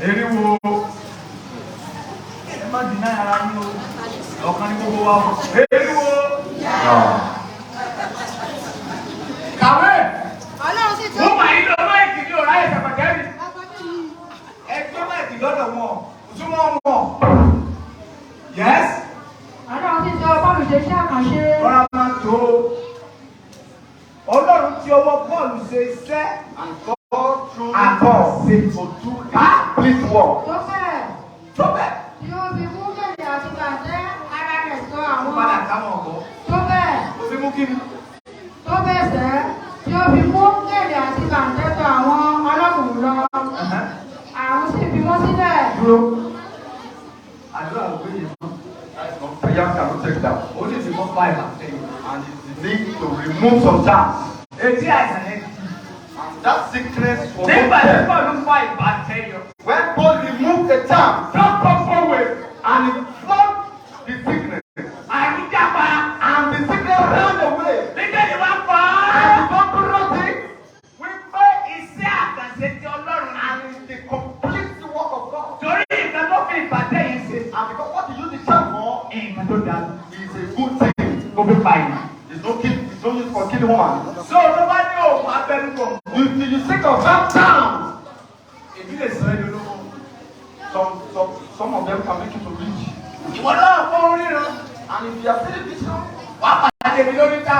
Eriwo. Ẹ má dìnnà ara yín o. Ọ̀kan ní gbogbo wa o. Eriwo. Kàwé. Ọlọ́run sì ti Mo mà yín lọ máìkì ní ọ̀rá ẹ̀sẹ̀ pàtẹ́rì. ọwọ́ Ẹ gbé máìkì lọ́dọ̀ wọn. Súnmọ́ wọn. Yes. Ọlọ́run sì ti ọwọ́ Pọ́ọ̀lù ṣe iṣẹ́ àkànṣe. Rọra máa tó. Ọlọ́run ti ọwọ́ Pọ́ọ̀lù ṣe iṣẹ́ And God through àkànṣe. to do a complete work. Tó bẹ́ẹ̀ Tó bẹ́ẹ̀. tí ó fi mú gèlè àti bàtẹ́ ara rẹ̀ sọ Ó àwọn padà káwọn ọ̀gọ́. tó bẹ́ẹ̀ Ó fi mú kí ni? tó bẹ́ẹ̀ sẹ́ tí ó fi mú gèlè àti bàtẹ́ sọ àwọn ọlọ́run lọ. Àrùn sì fi wọ́n sílẹ̀. Dúró. Àdúrà ò gbé yẹn mọ́. That is not prayer cannot take that. Ó ní ti mọ́ fa ìbàtẹ́ yìí. And it's the need to remove some charms. Etí àìsàn yẹn ti. And that sickness was Nígbà not tí there. Pọ́ọ̀lù fa ìbàtẹ́ yọ. When Paul removed the charm Tó kọ́kọ́ wẹ̀. and he flogged the sickness, Àrùn jápa. and the sickness ran away, Bíbélì wá pa á. and the doctor wrote it, Wípé iṣẹ́ àkànṣe ti Ọlọ́run ni. and it's the complete work of God. Torí nǹkan tó fi ìbàtẹ́ yẹn ṣe. And because what he used the charm for Nǹkan tó dáa. is a good thing. Kò fi pa ìlú. It's no kill, it's no use for killing woman. So ló bá ní òògùn abẹ́nú kọ̀ọ̀kan. If you think of that charm, Èmi lè sọ ẹ́ lólówó. some of them can make you to rich. Ìwọ náà fọ́ ríran. And if you are still vision, Wàá pàdé mi lórí ta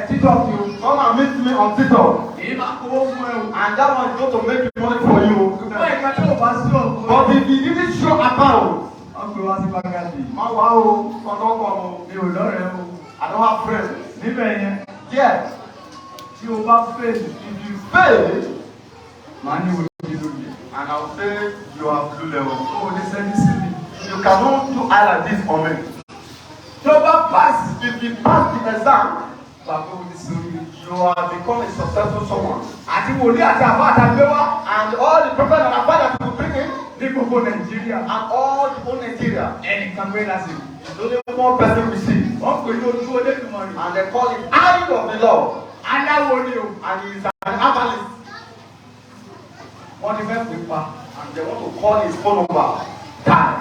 TikTok o. come and meet me on TikTok. Èyí máa kówó fún ẹ o. And that one is going to make money for you. Fún ìka tí ò bá sí ọ̀gbọ́n. But if you didn't show account, Wọ́n gbé wá sí Bágádì. má wá o, kọ̀ọ̀kan o. Mi ò lọ́rẹ̀ẹ́ o. I don't have friends. Níbẹ̀ yẹn, Yes. tí o bá fail, If you fail, màá ní ojú lóye. and I'll say you have blue level. O ò lè sẹ́ni sí mi. You cannot do eye like this on me. Tó bá pass, If you pass the exam, bàbá o ti sórí. you have become a successful someone. Àti wòlíì àti àbá àtàgbé wá And all the prophets and Alfa that you bring in, ní gbogbo Nàìjíríà. and all the whole Nigeria, Ẹnìkan pé lásìkò. it's only one person we see. Wọ́n pè ní ojú Olódùmarè. And they call it eye of the Lord. Aláwo ni o. And he is an herbalist. Wọ́n ti fẹ́ pè pa. And they want to call his phone number. Die.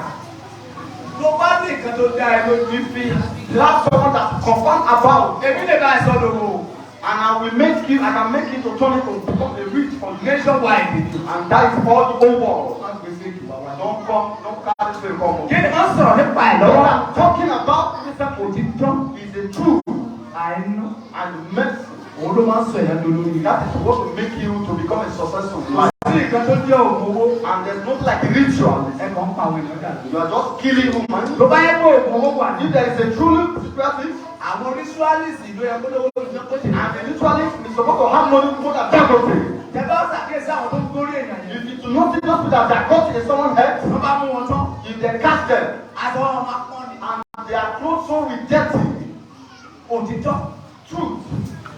Tó bá ní nǹkan tó dá ẹ lójú. If he have someone that confirm about, Èmi lè bá ẹ sọ lówó. and I will make you, I can make you to turn it to become a rich for you. Nationwide ni. And that is all the whole world. Wọ́n gbé fake wá wá. Don't come, don't carry fake come. Kí ni wọ́n sọ̀rọ̀ nípa ẹ̀ What lọ́wọ́? I'm talking about this Òtítọ́ is the truth àìnú. and mercy. Òun ló máa ń sọ èèyàn dolórí. That is what will make you to become a successful Kò life. sí nǹkan tó jẹ́ òògùn owó. And there's not like ritual. Ẹ kàn ń pa àwọn èèyàn dànù. You are just killing human. Tó bá yẹ kó òògùn owó wà ní. If there is a truly spiritualist Àwọn ritualist ló yẹ kó lówó lójú kó ṣe. and the ritualist is supposed to have money more than Dangote. Tẹ bá ṣàkíyèsí àwọn tó ń gbórí èèyàn yẹn. If you do not see those people that are caught in someone's head, Wọ́n bá mú wọn tán. if they catch them Aṣọ wọn máa pọ́n ni. and their clothes so with dirty, Òtítọ́ truth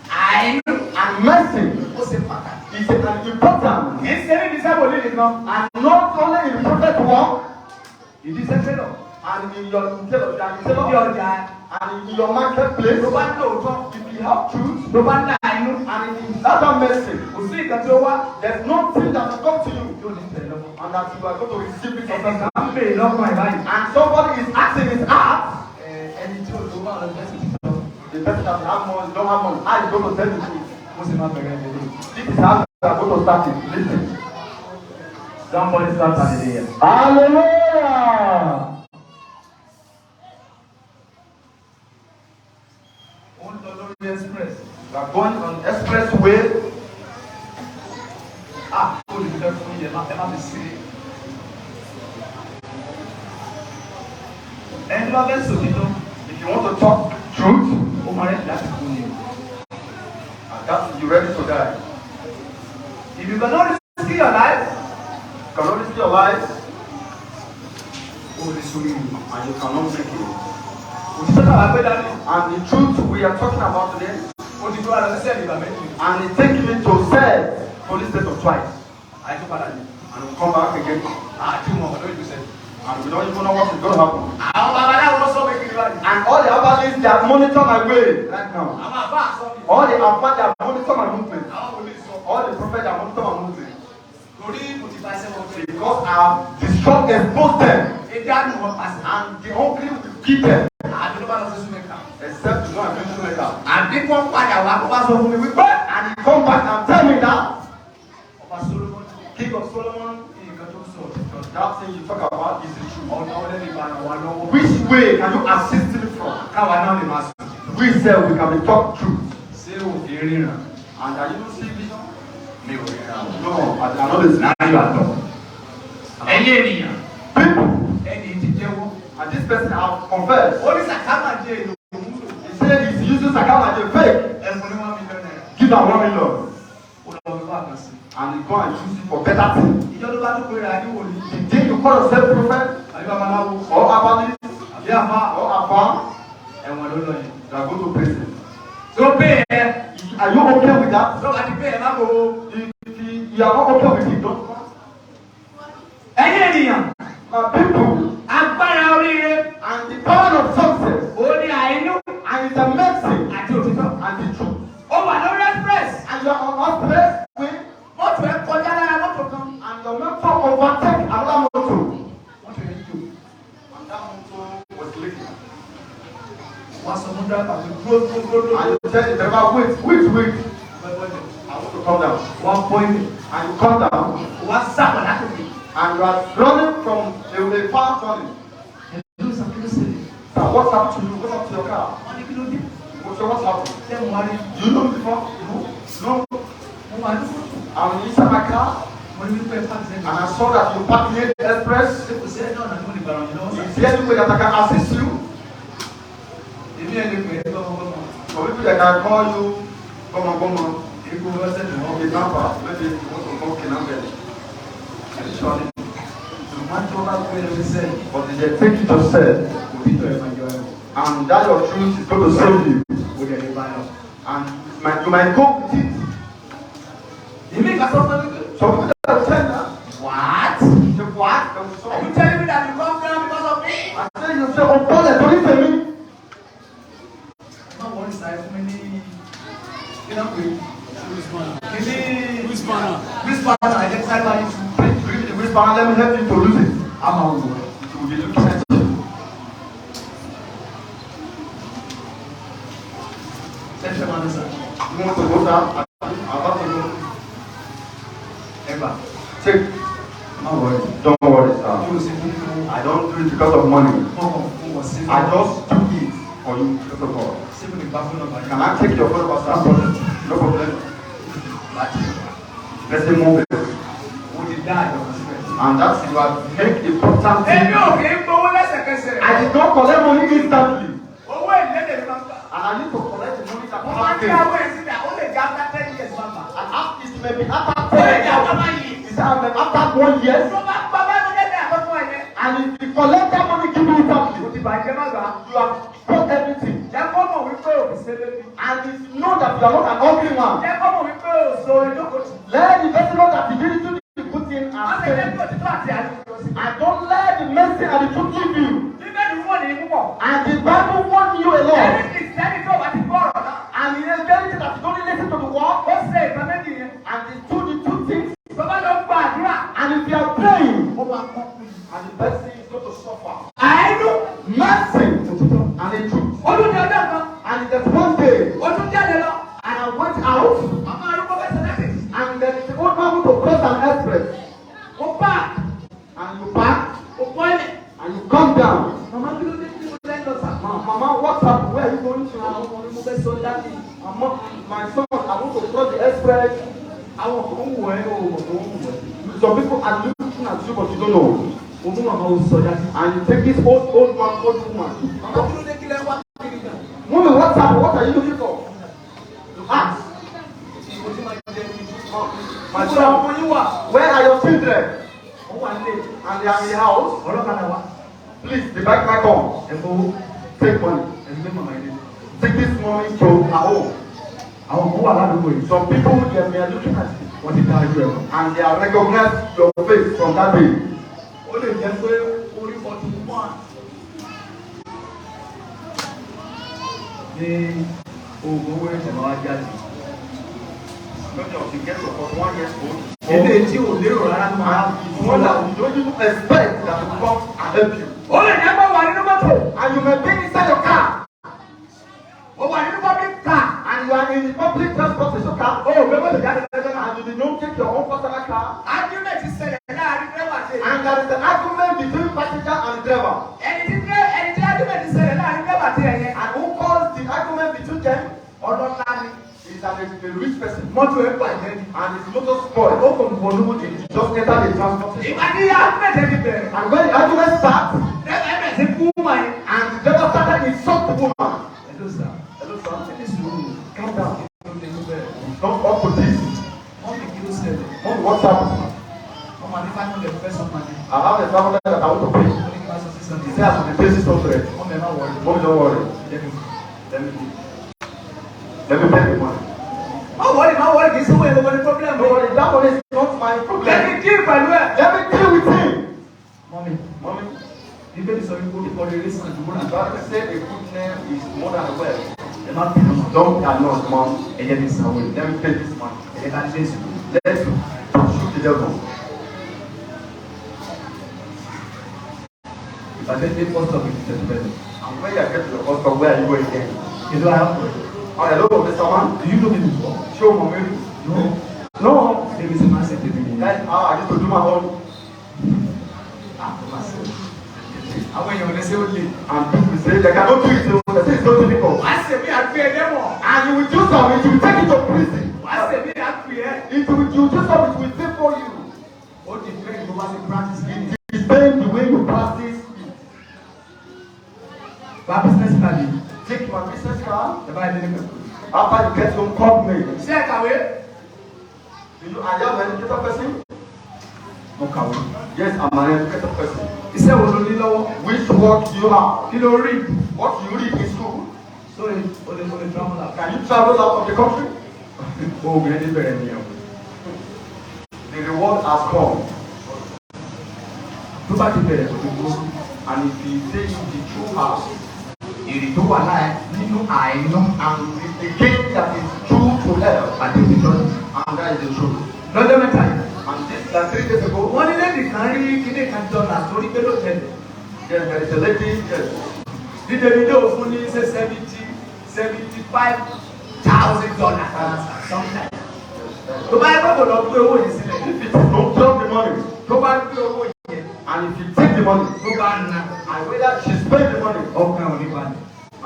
àìnú and mercy ó ṣe pàtàkì. is an important. Kì í ṣe ní ìdíṣẹ́ wòlíì nìkan. And not only in prophet work Ìdíṣẹ́ tẹ́lọ̀. and in your tailor, and Ní tailor, ọjà and in your marketplace, tó bá ní òótọ́. if you have truth Tó bá ní àìnú. and if you have mercy, Kò sí nǹkan tí ó wá. there's nothing that will come to you Yóò ní tẹ̀lé lọ́wọ́. and that you are going to receive it Ẹnìkan ń béèrè lọ́kàn ẹ̀ báyìí. And somebody is asking his heart, Ẹni tí ò tó máa lọ fẹ́ sí títọ́. the person that have money, don't have money, how is going to tell the truth? Mo sì máa bẹ̀rẹ̀ ẹ̀ lórí. This is how we are going to start it. Listen. Somebody start hallelujah. Hallelujah! Ó ń lọ lórí express. We are going on expressway. Ah, ó lè fẹ́ fún yín ẹ má fi sí. Ẹni bá fẹ́ sòtítọ́, If you want to talk truth, ó máa rẹ̀ láti kú ni. and that's you ready to die. If you cannot risk your life, You cannot risk your life ó lè sórí ìlú. and you cannot make it. Òtítọ́ náà wá gbé dání. And the truth we are talking about today, Ó ti tó wá lọ sí sẹ́ẹ̀lì ìgbà méjì. and it takes me to cell police station twice, Àìtó padà ní. and we come back again, Àti wọn kò lójú sẹ́ẹ̀lì. and we don't even know what is going to happen. Àwọn babaláwo ló sọ mi kiri báyìí. And all the herbalists, they are monitor my way right now. Àwọn àbá sọ mi. All the alpha, they are monitor my movement. Àwọn wòlíì sọ. All the prophets, they are monitor my movement. Torí mo ti ba iṣẹ́ wọn jẹ́. Because I have destroyed, exposed them, Ebi á dùn wọn pàṣẹ. and the hungry will kill them. Àbí ló bá lọ sí Súnmẹ́kà. Except you know I'm going to make up. Àbí kó padà wá kó bá sọ fún mi wípé. And he come back and tell me that Ọba Solomon King of Solomon, nǹkan tó ń sọ òtítọ́. that thing you talk about is the truth. Ọ̀nà ọlẹ́ni bá ràn wá lọ́wọ́. Which way can you assist me from? Káwa náà lè máa sọ òtítọ́. We say we can be taught truth. Ṣé òkè ríran? And are you not see vision? Mi ò ríran. No, I am not a Náà yóò àtọ̀. Ẹ̀yin ènìyàn. people. Ẹni tí jẹ́wọ́. And this person have confessed. Ó ní sàkámà jẹ́ èlò òun lò. He said he's using Sakama the fake. Ẹ̀fọn ní 1 million naira. Give her 1 million. Ó lọ fi wá kan sí. And he go and use it for better thing. Ìjọ tó bá tún pera ní wòlíì. The day you call yourself prophet Àbí babaláwo. or herbalist Àbí àfá. or afa, Ẹ̀wọ̀n ló lọ yẹn. you are going to prison. Tó pè é. Are you okay with that? Tó bá ti pè é má bò ó. If you are not okay with it, don't come. Ẹ̀yin ènìyàn. My people, Agbára oríire. and the power of success, Ó ní àìnú and it's a mercy àti òtítọ́. and the truth. Ó wà lórí express. And you are on express way, Mọ́tò ẹ kọjá lára mọ́tò kan. and your motor overtake another motor. Mọ́tò yẹn jò. And that motor was leaking. Wọ́n sọ fún dráìvà pé dúró dúró dúró dúró. And you tell the driver, wait, wait, wait. I want to come down. Wọ́n bọ́ ilé. And you come down, Wọ́n sábà látòkè. and you are running from a far turning. Ẹ̀dùn sàn kí ló ṣẹlẹ̀? Now, what's happened to you? What's happened to your car? Wọ́n ní kí ló dé? What's what's happened? Ṣé mo wá rí? Do you know me before? No. No. Mo wà ní mọ́tò. I'm inside my car, Mo ní wípé pàṣẹ and I saw that you parked near the express. Ṣé kò sí ẹ̀dá ọ̀nà tí mo lè gbà ràn yín lọ́wọ́ sá? Is there any way that I can assist you? Èmi ẹ̀ lè pè é gbọ́mọgbọ́mọ. Some people they can call you gbọ́mọgbọ́mọ, Ikú lọ́sẹ̀ tó wọ́n. Kidnapper, maybe you want to come kidnap. Spiritually. Ṣùgbọ́n tí wọ́n bá gbé lọ sí sẹ́yìn, But if they take you to cell, òtítọ́ ẹ̀ máa jọ ẹ̀wọ̀n. and that your truth is going to save you, Ó dẹ̀ lè bá lọ. and you might go with it. Ìmí ìka sọ fún mi pé. Some people that will tell you, What? say what? They will Are you solve. telling me that you come down because of me? I say you say, oh, Paul, don't tell me. Má wọrí sáré fún mi ní kí náà pé kí ní whisper náà ẹ̀jẹ̀ sáré bá yín fún. Please bring the whisper and let me help you to lose it. A máa wò ẹ́. It will be looking at you. Ṣé máa ń sà? You want to go down? I'm about to go. Ẹ gbà. Take. Má wọrí. Don't worry, sir. Yóò ṣe fún mi. I don't do it because of money. Wọ́n kàn fún wọn sí. I just do it for you because of God. Ṣé mo lè gba fún nọ́mbà yẹn? Can I take your phone number, sir? No problem. Láti Let's move it. o ti dá àjọ kan síbẹ̀. And that's you have make important thing. Èmi ò kì í gbowó lẹ́sẹ̀kẹsẹ̀. I did not collect money instantly. Owó èlé lè máa gbà. And I need to collect the money that Mo máa ń I dá have owó paid. ẹ̀ sílẹ̀, ó lè jẹ́ after 10 years máa gbà. And after, it may be after Ó lè 10 jẹ́ after years. 1 year. He said, "And after 1 year, Tó bá gba bá ló dé àkọ́kọ́ ẹ̀ yẹn. and if you collect that money, give me instantly. Mo ti bàjẹ́ má gbà. You have got everything. Jẹ́ kó mọ̀ wípé òbí ṣe lébi. And if you know that you are not an ugly man, Jẹ́ kó mọ̀ wípé òṣò ìjókòó tì. let the person know that you didn't do the good thing Wọ́n and ti jẹ́ say, kí òtítọ́ àti àdúgbò sí. and don't let the mercy and the truth leave you. Bíbélì wọ̀n ní púpọ̀. And the Bible warn you a lot. Ẹni kìrìsìtẹ́nì tó bá ti gbọ́ ọ̀rọ̀ náà. And it is very that you don't listen to the word. Ó ṣe ìtàn méjì yẹn. And the two things. Tó bá lọ gba àdúrà. And if you are praying, Ó máa kọ́. and the person is going to suffer. Àánú. Mercy and the truth. Olúni ọjọ́ kan. And it is one day, Ó tún jáde lọ. and I went out, Màmá arúgbó fẹ́ sọ láti. and there is the old man who to cross an express, Mo park. and you park, Mo bọ́lẹ̀. and you come down. Màmá kí ló dé tí mo lẹ́ lọ sà? Mama, what's up? Where are you going to? Àwọn ọmọ mi mo fẹ́ sọ dájú. Mama, my son, I want to cross the express. Àwọn kan ń wọ̀ ẹ́ o, mọ̀ tó ń wọ̀ ẹ́. Some people are looking at you, but you don't know. Mo mú màmá o sọ dájú. And you take this old, old man, old woman. Màmá kí ló dé kí lẹ́ wá kiri gan? Mommy, what's up? What are you looking for? You ask. Mo ti máa jẹ ní. My Níbo làwọn son, ọmọ yín wà? where are your children? Wọ́n wà nílé. And they are in the house. Ọlọ́kadà wa. Please, the bike man come. Ẹ fowó. Take money. Ẹ gbé màmá yín dé. Take this money to her home. Àwọn kan wà ládùúgbò yìí. Some people, they are looking at you. Wọ́n ti dá ojú ẹ̀ wọ̀. And they have recognized your face from that day. Ó lè jẹ́ pé orí 41. Ní oògùn owó ẹ̀jẹ̀ máa wá jáde. Many of you get to 41 years old. Ilé tí ò lérò rárá ló máa And one that you don't even expect that will come and help you. Ó lè jẹ́ pé wà nínú mọ́tò. And you may be inside your car. Ó wà nínú public car. And you are in the public transportation car. Ó gbé mọ́tò jáde lọ́jọ́ náà. And you did not take your own personal car. Argument ṣẹlẹ̀ láàrin dírẹ́bà àti èyí. And there is an argument between passenger and driver. Ẹni tí argument ṣẹlẹ̀ láàrin dírẹ́bà àti ẹ̀yẹn. And who caused the argument between them Ọlọ́lá ni. is an, a rich person. Mọ́tò ẹ̀ bàjẹ́ ni. And his motor spoiled. Ó kò wọnú mọ́tò yìí. Just enter the transportation. Ìgbà tí argument ẹ̀ ti bẹ̀rẹ̀. And when the argument starts, Dírẹ́bà ẹ̀ bẹ̀rẹ̀ sí kú mà yẹn. and the driver started insult the woman. Hello sir. Hello, sir. Ẹ ní sùúrù. Calm down. Kí ló dé tó bẹ̀rẹ̀? Don't up with this. Wọ́n fi kí ló ṣẹlẹ̀? Mom, what's happening? Wọ́n máa ní 500 fẹ́ sọ máa ní. I have a family that I want to pay. Wọ́n ní kí n bá sọ 600. He said I should pay 600. Wọ́n mẹ́ máa wọlé. Mom, don't worry. Jẹ́ kí n fún. Let me give. Let me pay the money. Má wọlé, má wọlé, kì í sówó yẹn gbogbo ní problem. Don't worry, that money is not my problem. Let me deal pẹ̀lú ẹ̀. Let me deal with him. Mọ́mí, Mommy, Bíbélì sọ wípé orúkọ rere sàn ju wúrà. the Bible said a good name is more than wealth. Ẹ má bínú mọ́. Don't announce, mom. Ẹ jẹ́ kí n sanwó yìí. Let me pay this money. Ẹ jẹ́ ká lé èsì lò. Let's shoot the devil. Ìbàdàn dé post office tẹ̀sí bẹ́ẹ̀. And when you get to the bus stop, where are you going again? Ìlú arákùnrin. Oh, hello, Mr. Man. Do you know me before? Show mommy. No. No. Ṣé ibi tí máa ń ṣe tèmi nìyẹn? That's how I used to do my own. Ah, ó máa ṣe. Àwọn èèyàn ò lè ṣe ó le. And people say they cannot do it. They say it's so difficult. Wàá ṣe mí àgbé ẹ lẹ́wọ̀n. And you will do some, it will take you to prison. Wàá ṣe mí àgbé ẹ. It will you do some, it will take for you. Ó di bẹ́ẹ̀ ló bá ṣe practice It yìí. depends the way you practice it. Gba business card yìí. Take my business card. Ẹ bá ilé nípa. After you get home, call me. Ṣé ẹ kàwé? Do you are you an educated person? Mo kàwé. Yes, I'm an educated person. Iṣẹ́ wo ló ní lọ́wọ́? Which work do you have? Kí ló rí? What do you read in school? Sórí o lè travel out. Can you travel out of the country? Obìnrin ti bẹ̀rẹ̀ nìyẹn o. The reward has come. Tó bá ti bẹ̀rẹ̀ kò tó dúró. And if you say the true house, Èrè tó wà láì nínú àìná and the gain that is true to hell, àti òtítọ́. and that is the truth. Lọ́jọ́ 3 yìí. And this, like 3 days ago, Wọ́n ní lady kan rí kíní kan dọ́là torí pé ló tẹ̀lé. yes, there is a lady, yes, Dídé mi yóò fún ní ṣe $75,000 something. Tó bá yẹ kó kò lọ gbé owó yìí sílẹ̀. If it is don't drop the money, Tó bá gbé owó yẹn, and if you take the money, tó bá na, and whether she spend the money, ọkàn ò ní balẹ̀.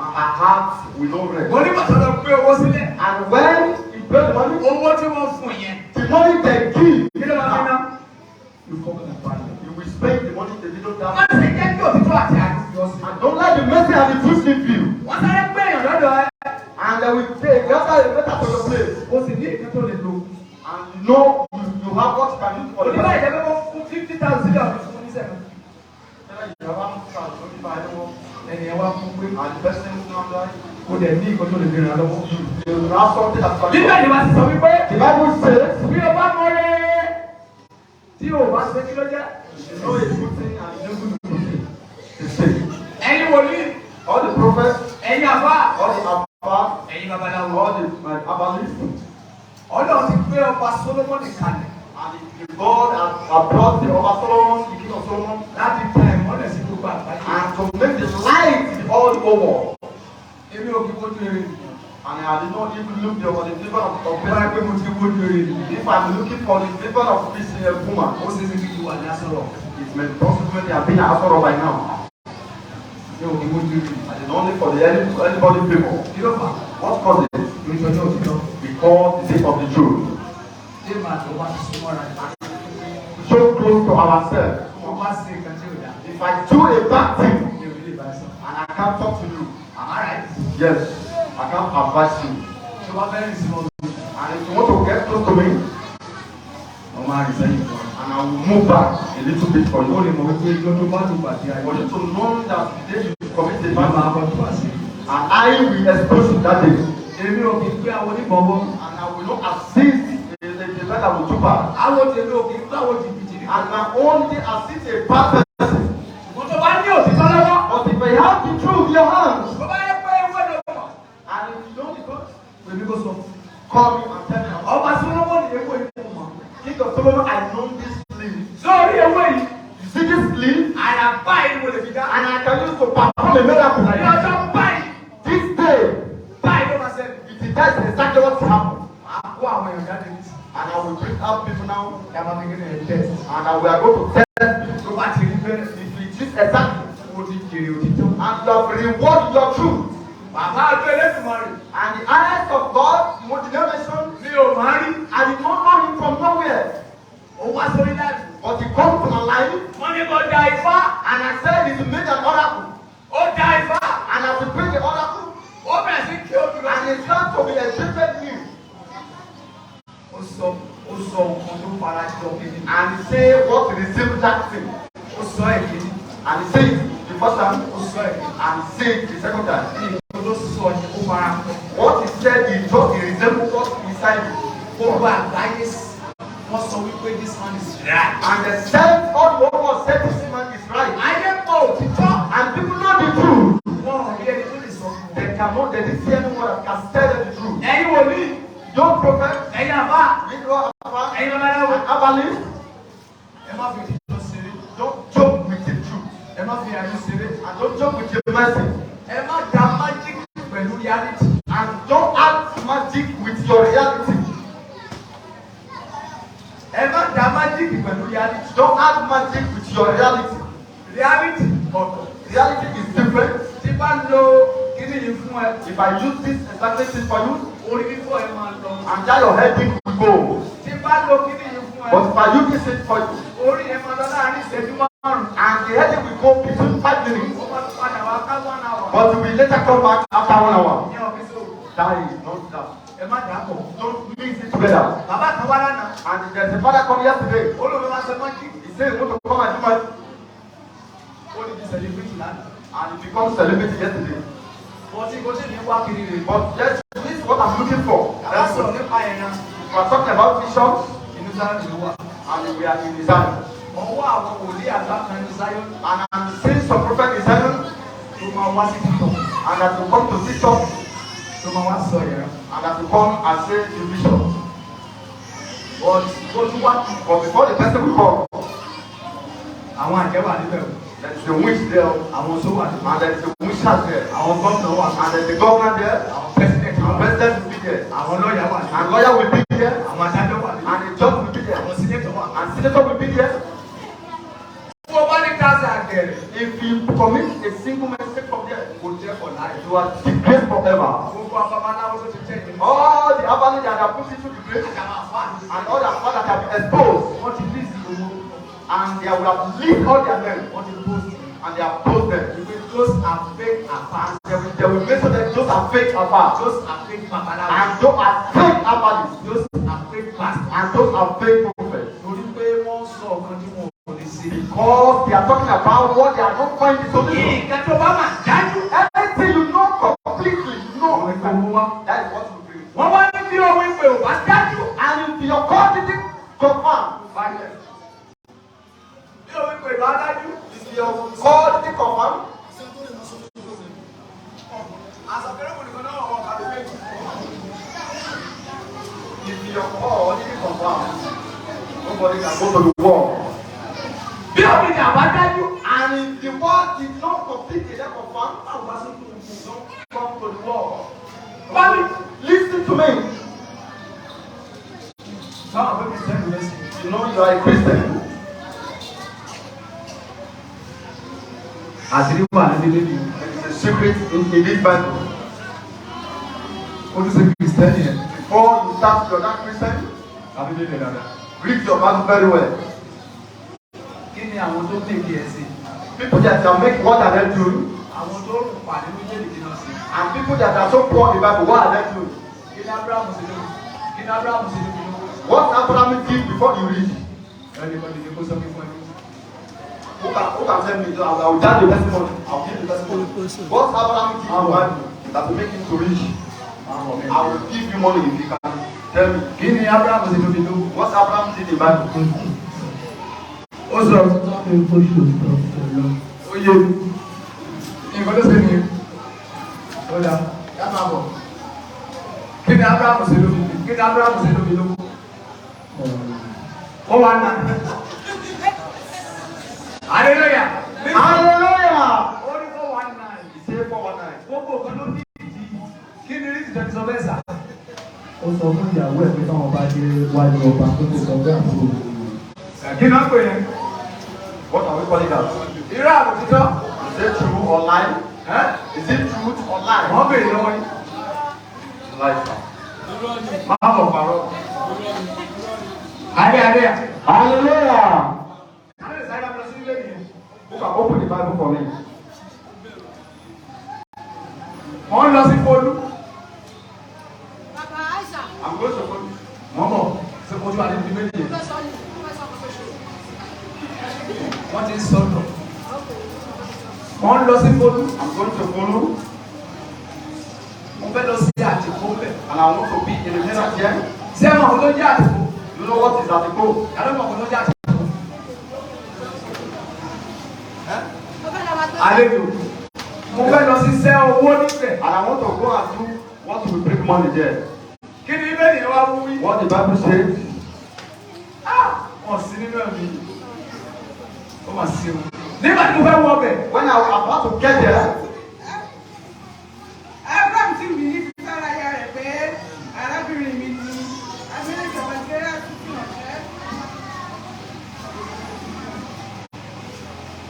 her heart will not rest. Mo ní bàtà lọ gbé owó sílẹ̀. And when you pay the money, Owó tí wọ́n fún yẹn. the money they give, Kí ló máa fi ná? Ìfọkànbalẹ̀. you will spend the money they didn't Wọ́n have. sì jẹ́ kí òtítọ́ àti àánú fi ọ sí. And don't let the mercy and the truth leave you. Wọ́n sáré gbé èèyàn lọ́dọ̀ ẹ. And they will take after they better to your place. O sì ní ìkan tó lè lò. And you know you have what you can use for the Oníbàyẹ̀ person. jẹ́ pé wọ́n fún 50,000 sílẹ̀ ọ̀fi fún oníṣẹ́ kan. Ẹni ẹ wá fún pé And the person now die. kò dẹ̀ ní ìkan tó lè fi ràn lọ́wọ́. You have something that can Bíbélì wa sì sọ wípé The Bible says, bí o bá mọ̀rẹ́ tí o bá ṣe kí ló jẹ́. you know a good thing and you know good thing. The same. Ẹ̀yin wòlíì, All the prophets, ẹ̀yin àfáà, all the alpha, ẹ̀yin babaláwo. all the herbalists, Ọlọ́run ti gbé ọba Sólómọ́nì kalẹ̀ and the God has brought the Ọba Solomon, the king of Solomon, láti tan ìmọ́lẹ̀ sí gbogbo àgbáyé. and to make the light in all the whole world. Èmi ò kí wojú rere nìyẹn. And I did not even look there for the favor of Wọ́n á pé mo ti wojú rere nìyẹn. If I'm looking for the favor of this woman, Ó ṣeé ṣe kí n wà ní Aso Rock. it may possibly have been Aso Rock by now. Mi ò kí wojú rere. And it's only for the anybody favor. Kí ló fà á? What caused it? Torí tọjọ́ òtítọ́. Because the day of the truth. Ṣé màá tó wá sí súnmọ́ra ní? So close to ourselves. Wọ́n bá ṣe nǹkan tí ò dáa. If I do a bad thing Mi ò ní lè bá ẹ sọ. and I can't talk to you, Am I right? yes, I can't advise you. Ṣé wọ́n fẹ́ rìn sí wọn? And if you want to get close to me, Wọ́n máa rìn sẹ́yìn fún ọ. and I will move back a little bit for Ó you. lè mọ̀ wípé ijó tó bá lù pàdé ayé. For you to know that the day you commit a Ìbá bad máa thing, bọ́ tó wá sí. and I will expose you that day. Èmi ò kì í gbé àwọn oníbọ̀wọ́. And I will not assist the man that will do bad. Àwọn tèmi ò kì í gbé àwọn jìbìtì. And my own day assist a bad person. Ṣùgbọ́n tó bá ní òtítọ́ lọ́wọ́. But if I have the truth in your hands, Tó bá yẹ pé ewé ló mọ̀. and if you don't the truth, Èmi kò sọ. call me and tell me. Ọba Solomoni ewé yìí mo mọ̀. King of Solomon, I know this leaf. Sórí ewé yìí, You see this leaf? àrà báyìí ni mo lè fi dá. And I can use to perform a miracle Ní like this. ọjọ́ báyìí, This day, báyìí ló máa ṣẹlẹ̀. it is that's exactly what happened. Màá kó àwọn èèyàn jáde ní. And I will bring out people now, Ìyá máa fi kí ni ẹ̀ test. and I will go to test people. Tó bá ti rí bẹ́ẹ̀, If it is exactly, o ti jèrè òtítọ́. and you have rewarded your truth, Bàbá àjọ Elédùmarè and the eyes of God, the nation, mi ò máa rí. I did not know him from nowhere, Ó wá sórí láìpẹ́. but he come to my life, Wọ́n ní kó da ifá. and I said he made an oracle, Ó da ifá. and as he bring the oracle, Ó bẹ̀rẹ̀ sí kí ojú lọ. and he start to be a different new, Ó sọ nǹkan tó fara jọ kejì. and he say what resemble that thing, Ó sọ èkejì. and he say it the first time, Ó sọ èkejì. and he say it the second time. Nǹkan tó sọ yẹn ó fara kọ. What he said is just he resemble what inside you. Gbogbo àgbáyé wọ́n sọ wípé this man is right. And the said all the whole world said this man is right. Ayé mọ òtítọ́. And people know the truth. Wọ́n ò rí ẹni tó lè sọ fún wọn. They cannot, they didn't see anyone that can tell them the truth. Ẹ̀yin wòlíì, Don't prophet, ẹ̀yin àbá, you know, Abba, ẹ̀yin babaláwo. herbalist, Ẹ má fi òtítọ́ ṣeré. don't joke with the truth. Ẹ má fi àánú ṣeré. And don't joke with your mercy. Ẹ má da magic pẹ̀lú reality. And don't add magic with your reality. Ẹ má da magic pẹ̀lú reality. Don't add magic with your reality. Reality ọ̀tọ̀. Reality is different. Tí bá lo kíní yìí fún ẹ, If I use this exactly thing for you, orí fífọ́ ẹ máa lọ. and that your headache will go. Tí bá lo kíní yìí fún ẹ, But if I use this thing for you, orí ẹ máa lọ láàrin ìṣẹ́jú 5. and the headache will go between 5 minutes, Ó máa tún padà wá ká one hour. but you will later come back after one hour. Ìyẹn ò fi sóògùn. That is not that. Ẹ má dà pọ̀. Don't mix it together. Bàbá kan wá lánàá. And there's a father come yesterday. Ó lóun máa ṣe magic. He said he want to come and do magic. Ó ní ti celebrate lánàá. And he become celebrity yesterday. Wọ́n ti kó sí ní wá kiri rè. But yes, this is what I'm looking for. Bàbá sọ̀rọ̀ nípa ìran. We are talking about visions Inú Zion ló wà. and we are in Zion. Wọ́n wá àwọn wòlíì àgbà kan ní Zion And I'm seeing some prophet in Zion tó máa wá sí TikTok and that will come to TikTok tó máa wá sọ ìran. and that will come and say the vision. But ó tún wá. But before the person will come, Àwọn àjẹ́ wà níbẹ̀ o. there is a witch there Àwọn oṣó wà níbẹ̀. and there is a witch there Àwọn gómìnà wà níbẹ̀. and there is a governor there Àwọn president wà and níbẹ̀. president will be there Àwọn lọ́ọ̀yà wà níbẹ̀. and lawyer will be there Àwọn adájọ́ wà níbẹ̀. and the judge will be there Àwọn senator wà níbẹ̀. and senator will be there. Tí o bá ní káṣí àgẹ̀rẹ̀, If you commit a single mistake from there, kò jẹ́ for life. you are disgraced forever. Gbogbo àwọn babaláwo tó ti tẹ̀ ìlú. All the abalẹ̀ that have put into the grave Àtàwọn àfáà ló ti and all the fathers that have been exposed wọ́n ti list gbogbo. and they will have leaked all their names Wọ́n ti post. and they have posted. Ìwé those are fake àfáà. They will make sure that those are fake afars Those are fake babaláwo. and those are fake abalis Those are fake pastors. and those are fake prophets. Torí pé wọ́n sọ ọ̀kan tí wọn ò lè ṣe. Because they are talking about what they are not finding the solution. Nǹkan tó bá mà dájú. Anything you know completely, you know. Òwe kò mú wá. That is what you bring. Wọ́n wá ní bí ohun ìpè ò bá dájú. And if your call didn't confirm, Balẹ̀. Bí ohun ìpè bá dájú. if your call didn't confirm, Àṣàkẹ́rẹ́ nìkan náà wọ̀ kàdé méjì. if your call didn't confirm, nobody can go to the war. Bí ohun ìjà bá dájú. And if the war did not completely confirm, Báwo bá sókè òkú? don't come to the war. Báwo Listen to me. Báwo pé Kìrìsìtẹ́nì ló sí? You know you are a Christian. Àṣírí wà ní Bíbélì. There is a secret in this Bible. Ó tún ṣe Kìrìsìtẹ́nì yẹn. Before you start your that Christian, Ka Bíbélì dáadáa. read your Bible very well. Kí ni àwọn tó tèké ẹ sí? People that can make what are they doing? Àwọn tó rùn pa nínú Bíbélì kí náà sí. And people that are so poor in Bible, what are they doing? Kí ni Ábúráhámù ṣe lóbi? Kí ni Ábúráhámù ṣe lóbi lówó? What Abraham did before he reached? Ẹni kan dìde kó sọ fún ẹ. Who can tell me? I will tell the testimony. I will give the testimony. What Abraham did in Bible that will make him to reach? I will give you money if you can tell me. Kí ni Ábúráhámù ṣe lóbi lówó? What Abraham did in Bible? Ó sọ ó yé mi. Nǹkan tó ṣe nìyẹn. Ó dà yá máa bọ̀. Kí ni Ábúráhámù ṣe lóbi? Kí ni Ábúráhámù ṣe lóbi lówó? Ó wà nà. Hallelujah. Hallelujah! Ó ní 419. He said 419. Gbogbo nǹkan ló ní ìdí. Kí ni rí ìtọ́jú sọ bẹ́ẹ̀ sà? Ó sọ fún ìyàwó ẹ̀ pé táwọn bá dé wájú ọba pé kò sọ pé àbúrò òun. Kí ni wọ́n pè yẹn? What are we calling that? Irọ́ àbòtítọ́. Is it true or lie? Ẹ́ Is it truth or lie? wọ́n béèrè lọ́wọ́ yín. Lie, sir. Máa bọ̀ pàrọ̀. Adé adé. Hallelujah! Adé sáré lọ sí ilé yẹn. Who can open the Bible for me? Wọ́n lọ sí Folú. Bàbá Aisha, I'm going to put Wọ́n bọ̀ sí ojú àti ibi méjì yẹn. fẹ́ sọ ní, fẹ́ sọ fẹ́ sọ. Wọ́n ti ń sọ̀rọ̀. Wọ́n lọ sí Folú. I'm going to follow Mo fẹ́ lọ sí Àtìkó bẹ̀. and I want to be in the middle here. Ṣé ẹ mọ̀ kó tó jẹ́ Àtìkó? You know what is at the goal? Yàrá mọ̀ kó tó jẹ́ Àtìkó. Mo fẹ́ lọ wá gbé. Àlejò. Mo fẹ́ lọ sí sẹ́ owó níbẹ̀. And I want to go and do what will bring money there. Kí ni Bíbélì yẹn wá wí? What the Bible says, Wọ́n sí nínú ẹ̀mí. Ó mà sí o. Nígbà tí mo fẹ́ wọ ọbẹ̀, when I was about to get there, Abraham sì wí ní fífẹ́ra aya rẹ̀ pé arábìnrin mi ni Abilékọ Bàtẹ́rà tuntun ọ̀fẹ́.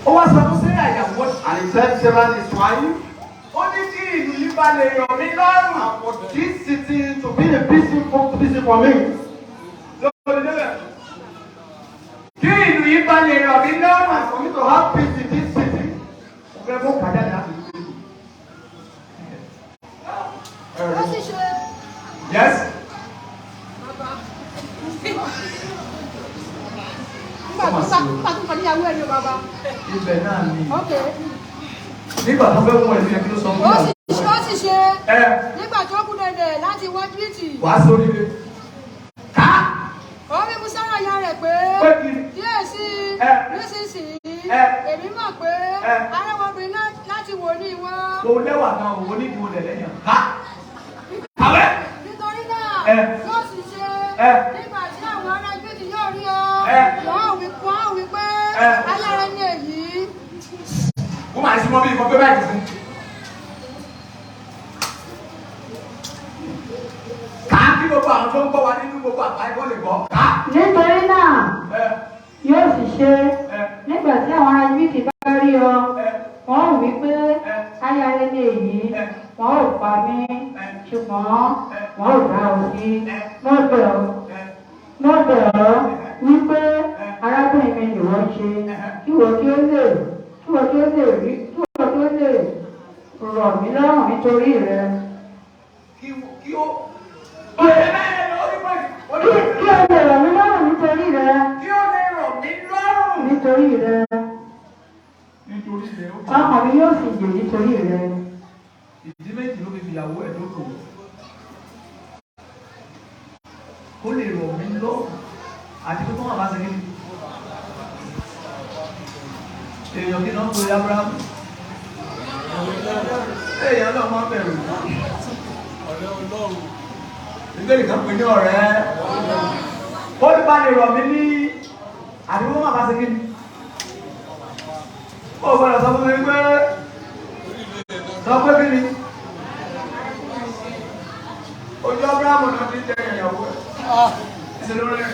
ó wá sọ fún Sarah ìyàwó. and he said, Sarah is wife, Ó ní kí ìlú yìí bá lè rọ̀ mí lọ́rùn. and for this city to be a peaceful peaceful for me, Lórí débẹ̀. Kí ìlú yìí bá lè rọ̀ mí lọ́rùn. and for me to have peace in this city, Mo fẹ́ mú kàdá ní láti ìlú. Ó sì ṣe Nígbà tó kọ́ níyàwó ẹ̀ ní bàbá. Ibẹ̀ náà ni. Ok. Nígbà tó fẹ́ mú ẹ̀mí ẹ̀ kí ló sọ fún Ó ìyàwó sì ó sì ṣe ẹ nígbà tó kù dẹ̀dẹ̀ láti wọ Íjíbítì. wàá sórí rẹ. Ká Ó wí fún Sárà ìyá rẹ̀ pé pé kí kíyèsí Ẹ. nísinsìnyí Ẹ. èmi mọ̀ pé Ẹ. arẹwọbìnrin náà láti wò ní ìwọ. kò lẹ́wà gan òwò ní ìdíwọ̀ lẹ̀ lẹ́yìn. Ká kàwé. Nítorí náà Ẹ. yóò sì ṣe Ẹ. nígbà tí àwọn ará Íjíbítì yóò rí ọ. Ẹ. Wọ́n ó wí wọ́n ó wí pé Ẹ. aya rẹ ni èyí. Wọ́n máa ń sinmọ́ bí ìbọn pé báyìí fún. Ká kí gbogbo àwọn tó ń gbọ́ wa nínú gbogbo àgbáyé kó lè gbọ́. Ká. Nítorí náà Ẹ yóò sì ṣe ẹ nígbà tí àwọn ará Íjíbítì bá rí ọ. ẹ Wọ́n ó wí pé ẹ aya rẹ ni èyí. ẹ Wọ́n ò pa mí ẹ ṣùgbọ́n wọ́n ò dá ọ sí. ẹ Mo bẹ̀ ọ́ ẹ mo bẹ̀ ọ́ wípé arábìnrin mi ni wọ́n ṣe kí wọ́n kí ó lè kí wọ́n kí ó lè rí kí wọ́n kí ó lè rọ̀ mí lọ́rùn nítorí rẹ. kí kí ó. Ọ̀rẹ́ bẹ́ẹ̀ ni ó ní pé ó ní Kí pé kí ó lè rọ̀ mí lọ́rùn nítorí rẹ kí ó lè rọ̀ mí lọ́rùn. nítorí rẹ Nítorí rẹ̀ ó ọkàn mi yóò sì yè nítorí rẹ. Ìdí méjì ló fi fìyàwó ẹ̀ lókòwò. Kó lè rọ̀ mí lọ́rùn àti pé kó má bàa ṣe kí ni. Èèyàn kí náà ń pe Ábúráhámù. Èèyàn náà máa ń bẹ̀rù. Ìbéèrè kan pè ní ọ̀rẹ́. Ó ní bá lè rọ̀ mí ní àti pé kó má bàa ṣe kí ni. Ó gbọ́dọ̀ sọ fún mi pé sọ pé kí ni. Ojú Ábúráhámù náà ti ń jẹ ìyàwó ẹ̀. Ìṣèlú rẹ̀.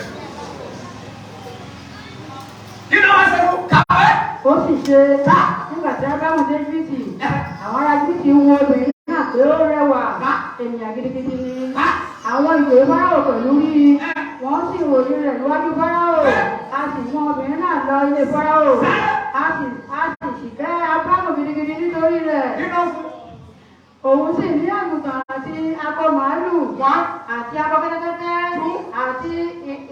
Kí ló wá ṣe fún kàwé? Ó sì ṣe nígbà tí Ábúráhámù dé Íjíbítì àwọn ará Íjíbítì wo obìnrin náà pé ó rẹwà ènìyàn gidigidi ni. Àwọn ìjòyè Fáráò pẹ̀lú rí i wọ́n sì ròyìn rẹ̀ níwájú Fáráò. A sì mú obìnrin náà lọ ilé Fáráò. A sì ṣìkẹ́ Ábúráhámù gidigidi nítorí rẹ̀. Kí ló fún? Òun sì ní àgùntàn àti akọ màálù àti akọ kẹ́tẹ́kẹ́tẹ́ àti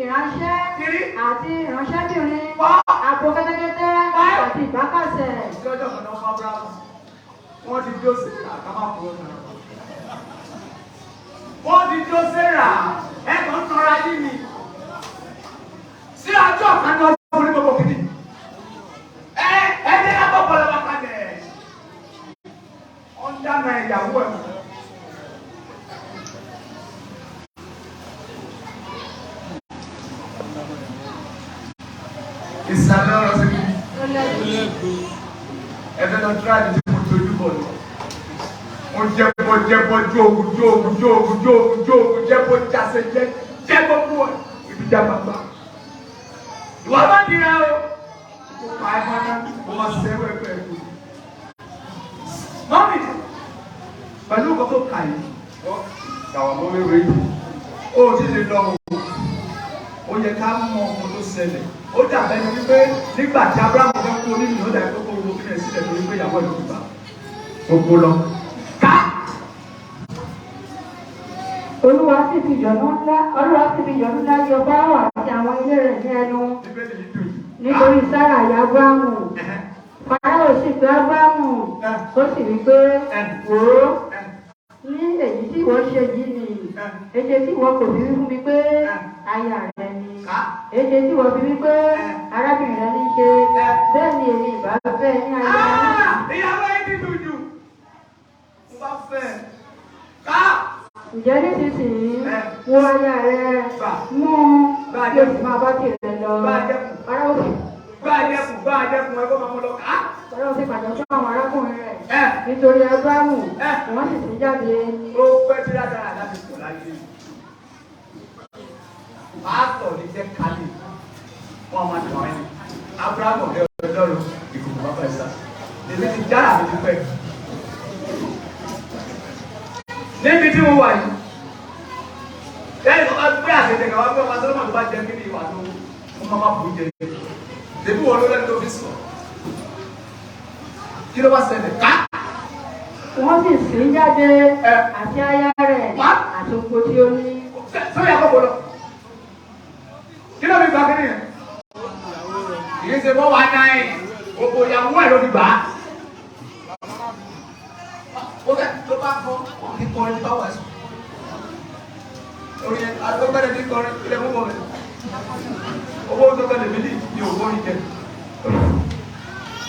ìránṣẹ́ Kiri. àti ìránṣẹ́bìnrin Four. abo kẹ́tẹ́kẹ́tẹ́ Five. àti ìbákasẹ̀. Sí ọjọ́ kan náà fún Ábúráhámù. Wọ́n ti jó Sérà ká má kúrò náà. Wọ́n ti jó Sérà ẹ̀ kàn ń tanra yín ni. Sí ọjọ́ kan náà fún ní gbogbo kìíní. Ẹ ẹ ní lábọ̀ bọ̀lọ̀ wá kalẹ̀. Ó ń dáná ìyàwó ẹ̀. Ìsàlẹ̀ ọ̀rọ̀ sí mi. Ẹfẹ lọ tíráàdì tí mo tojú bọ̀ lọ. Mo jẹ́bọ jẹ́bọ jóògùn jóògùn jóògùn jóògùn jóògùn jẹ́bọ jásẹ jẹ́ jẹ́bọ fún ẹ ibi já bàbá. Ìwà bá nira o. Mo pa ẹ mọ́ná, mo máa sẹ́wọ́ ẹgbẹ́ ẹ kú. Mọ́mì, pẹ̀lú nǹkan tó kà yìí, What our mommy read, ó ti lè lọ o. Ó yẹ ká mọ ohun tó ṣẹlẹ̀. Ó dàbẹ́ ni wípé nígbà tí Ábúráhámù fẹ́ kú onílù ó dàbí pé kó wo kílẹ̀ sílẹ̀ torí pé ìyàwó ẹ̀ ló ti gbà. Gbogbo lọ. Ká! Olúwa sì fi ìyọ́nú ńlá Olúwa sì fi ìyọ́nú ńlá yọ Fáráò àti àwọn ilé rẹ̀ ní ẹnu Bíbélì yìí dùn. nítorí Sárà ìyá Ábúráhámù. Fáráò sì pè Ábúráhámù ó sì wí pé wò ó ní èyí tí ìwọ ṣe yìí ni èṣe tí ìwọ kò fi wí fún mi pé aya rẹ ni èṣe tí ìwọ fi wí pé arábìnrin rẹ ní í ṣe bẹ́ẹ̀ ni èmi ìbá fẹ́ ní aya Ìyàwó ẹ̀ ti dùn jù. Mo bá fẹ́ ẹ. Ká! Ǹjẹ́ nísinsìnyí wo aya rẹ mú un kí o sì máa bá tirẹ̀ lọ. Bá a dẹ́kun. Fáráò sì Bá a dẹ́kun, bá a dẹ́kun, ẹ kó máa mú lọ. Ká! Fáráò sì pàṣẹ fún àwọn arákùnrin rẹ̀ Ẹ! nítorí Ábúráhámù Ẹ! wọ́n sì ti jáde. Ó pẹ́ tí ládàá láti pọ̀ láyé. Pásítọ̀ ní jẹ́ kálí. Wọ́n máa tàn ẹ́. Ábúráhámù ọ̀rẹ́ Ọlọ́run ìkòkò bàbá ẹ̀ sá. Èmi ti jára mi ti pẹ́. Níbi tí mo wà yìí, lẹ́yìn tó bá gbé àṣetẹ̀ kan wá pé ọmọ Sọ́lọ́mọ̀ tó bá jẹ kí ni ìwà tó wọ́n máa má bù ú jẹ. Tèmi wọ́n ló lẹ́nu tó fi sọ. Kí ló bá ṣẹlẹ̀? Ká! Wọ́n sì sìn jáde Ẹ. àti aya rẹ̀ Wá. àti oko tí ó ní. Sórí àkọ́kọ́ lọ. ṣe 419, òbò ìyàwó ẹ̀ ló fi gbà á. Ó fẹ́ tó bá kọ́ kí kọrin bá wà sùn. Orin agbẹ́gbẹ́rẹ́ ní kọrin ilẹ̀ mú bọ̀ mẹ́. Owó tó kọ́ lèmi ní òwò orin jẹ.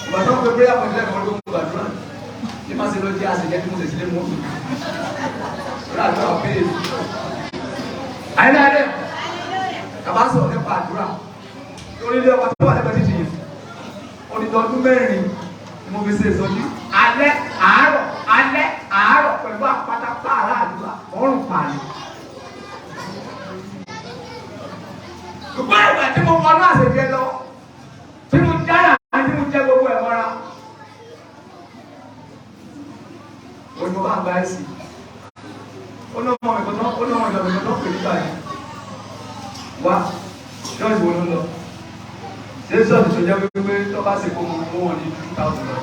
Ìgbà tó ń pe prayer point lẹ́kọ̀ọ́ ló ń gbàdúrà. Ní máa ṣe lọ jẹ́ àṣejẹ́ tí mo ṣe sílé mú. Ìrọ̀ àdúrà pé àyẹ̀lẹ̀ kàbá sọ̀rọ̀ nípa àdúrà. Lórí ilé ọkọ̀ tó wà lẹ́gbẹ̀ẹ́ títì yìí. Odidi ọdún 4 ni mo fi ṣe ìsọjí. Alẹ́ àárọ̀ alẹ́ àárọ̀ pẹ̀lú àpáta pààrà àdúrà ọ̀rùn pààlì. Ṣùgbọ́n ìgbà tí mo wọnú àṣejẹ lọ, tí mo dára tí mo jẹ gbogbo ẹ̀ mọ́ra. Òyìnbó bá gba ẹ̀sìn. Ó ní ọmọ mi kan tán, ó ní ọmọ ìjọba mi kan tán pè nígbà yẹn. Wá, ṣọ́ọ̀ṣì wo ló ń lọ? Ṣé ṣọ́ọ̀ṣì tó jẹ́ wípé tó bá ṣe kó mọ owó wọn ní 2,000 lọ?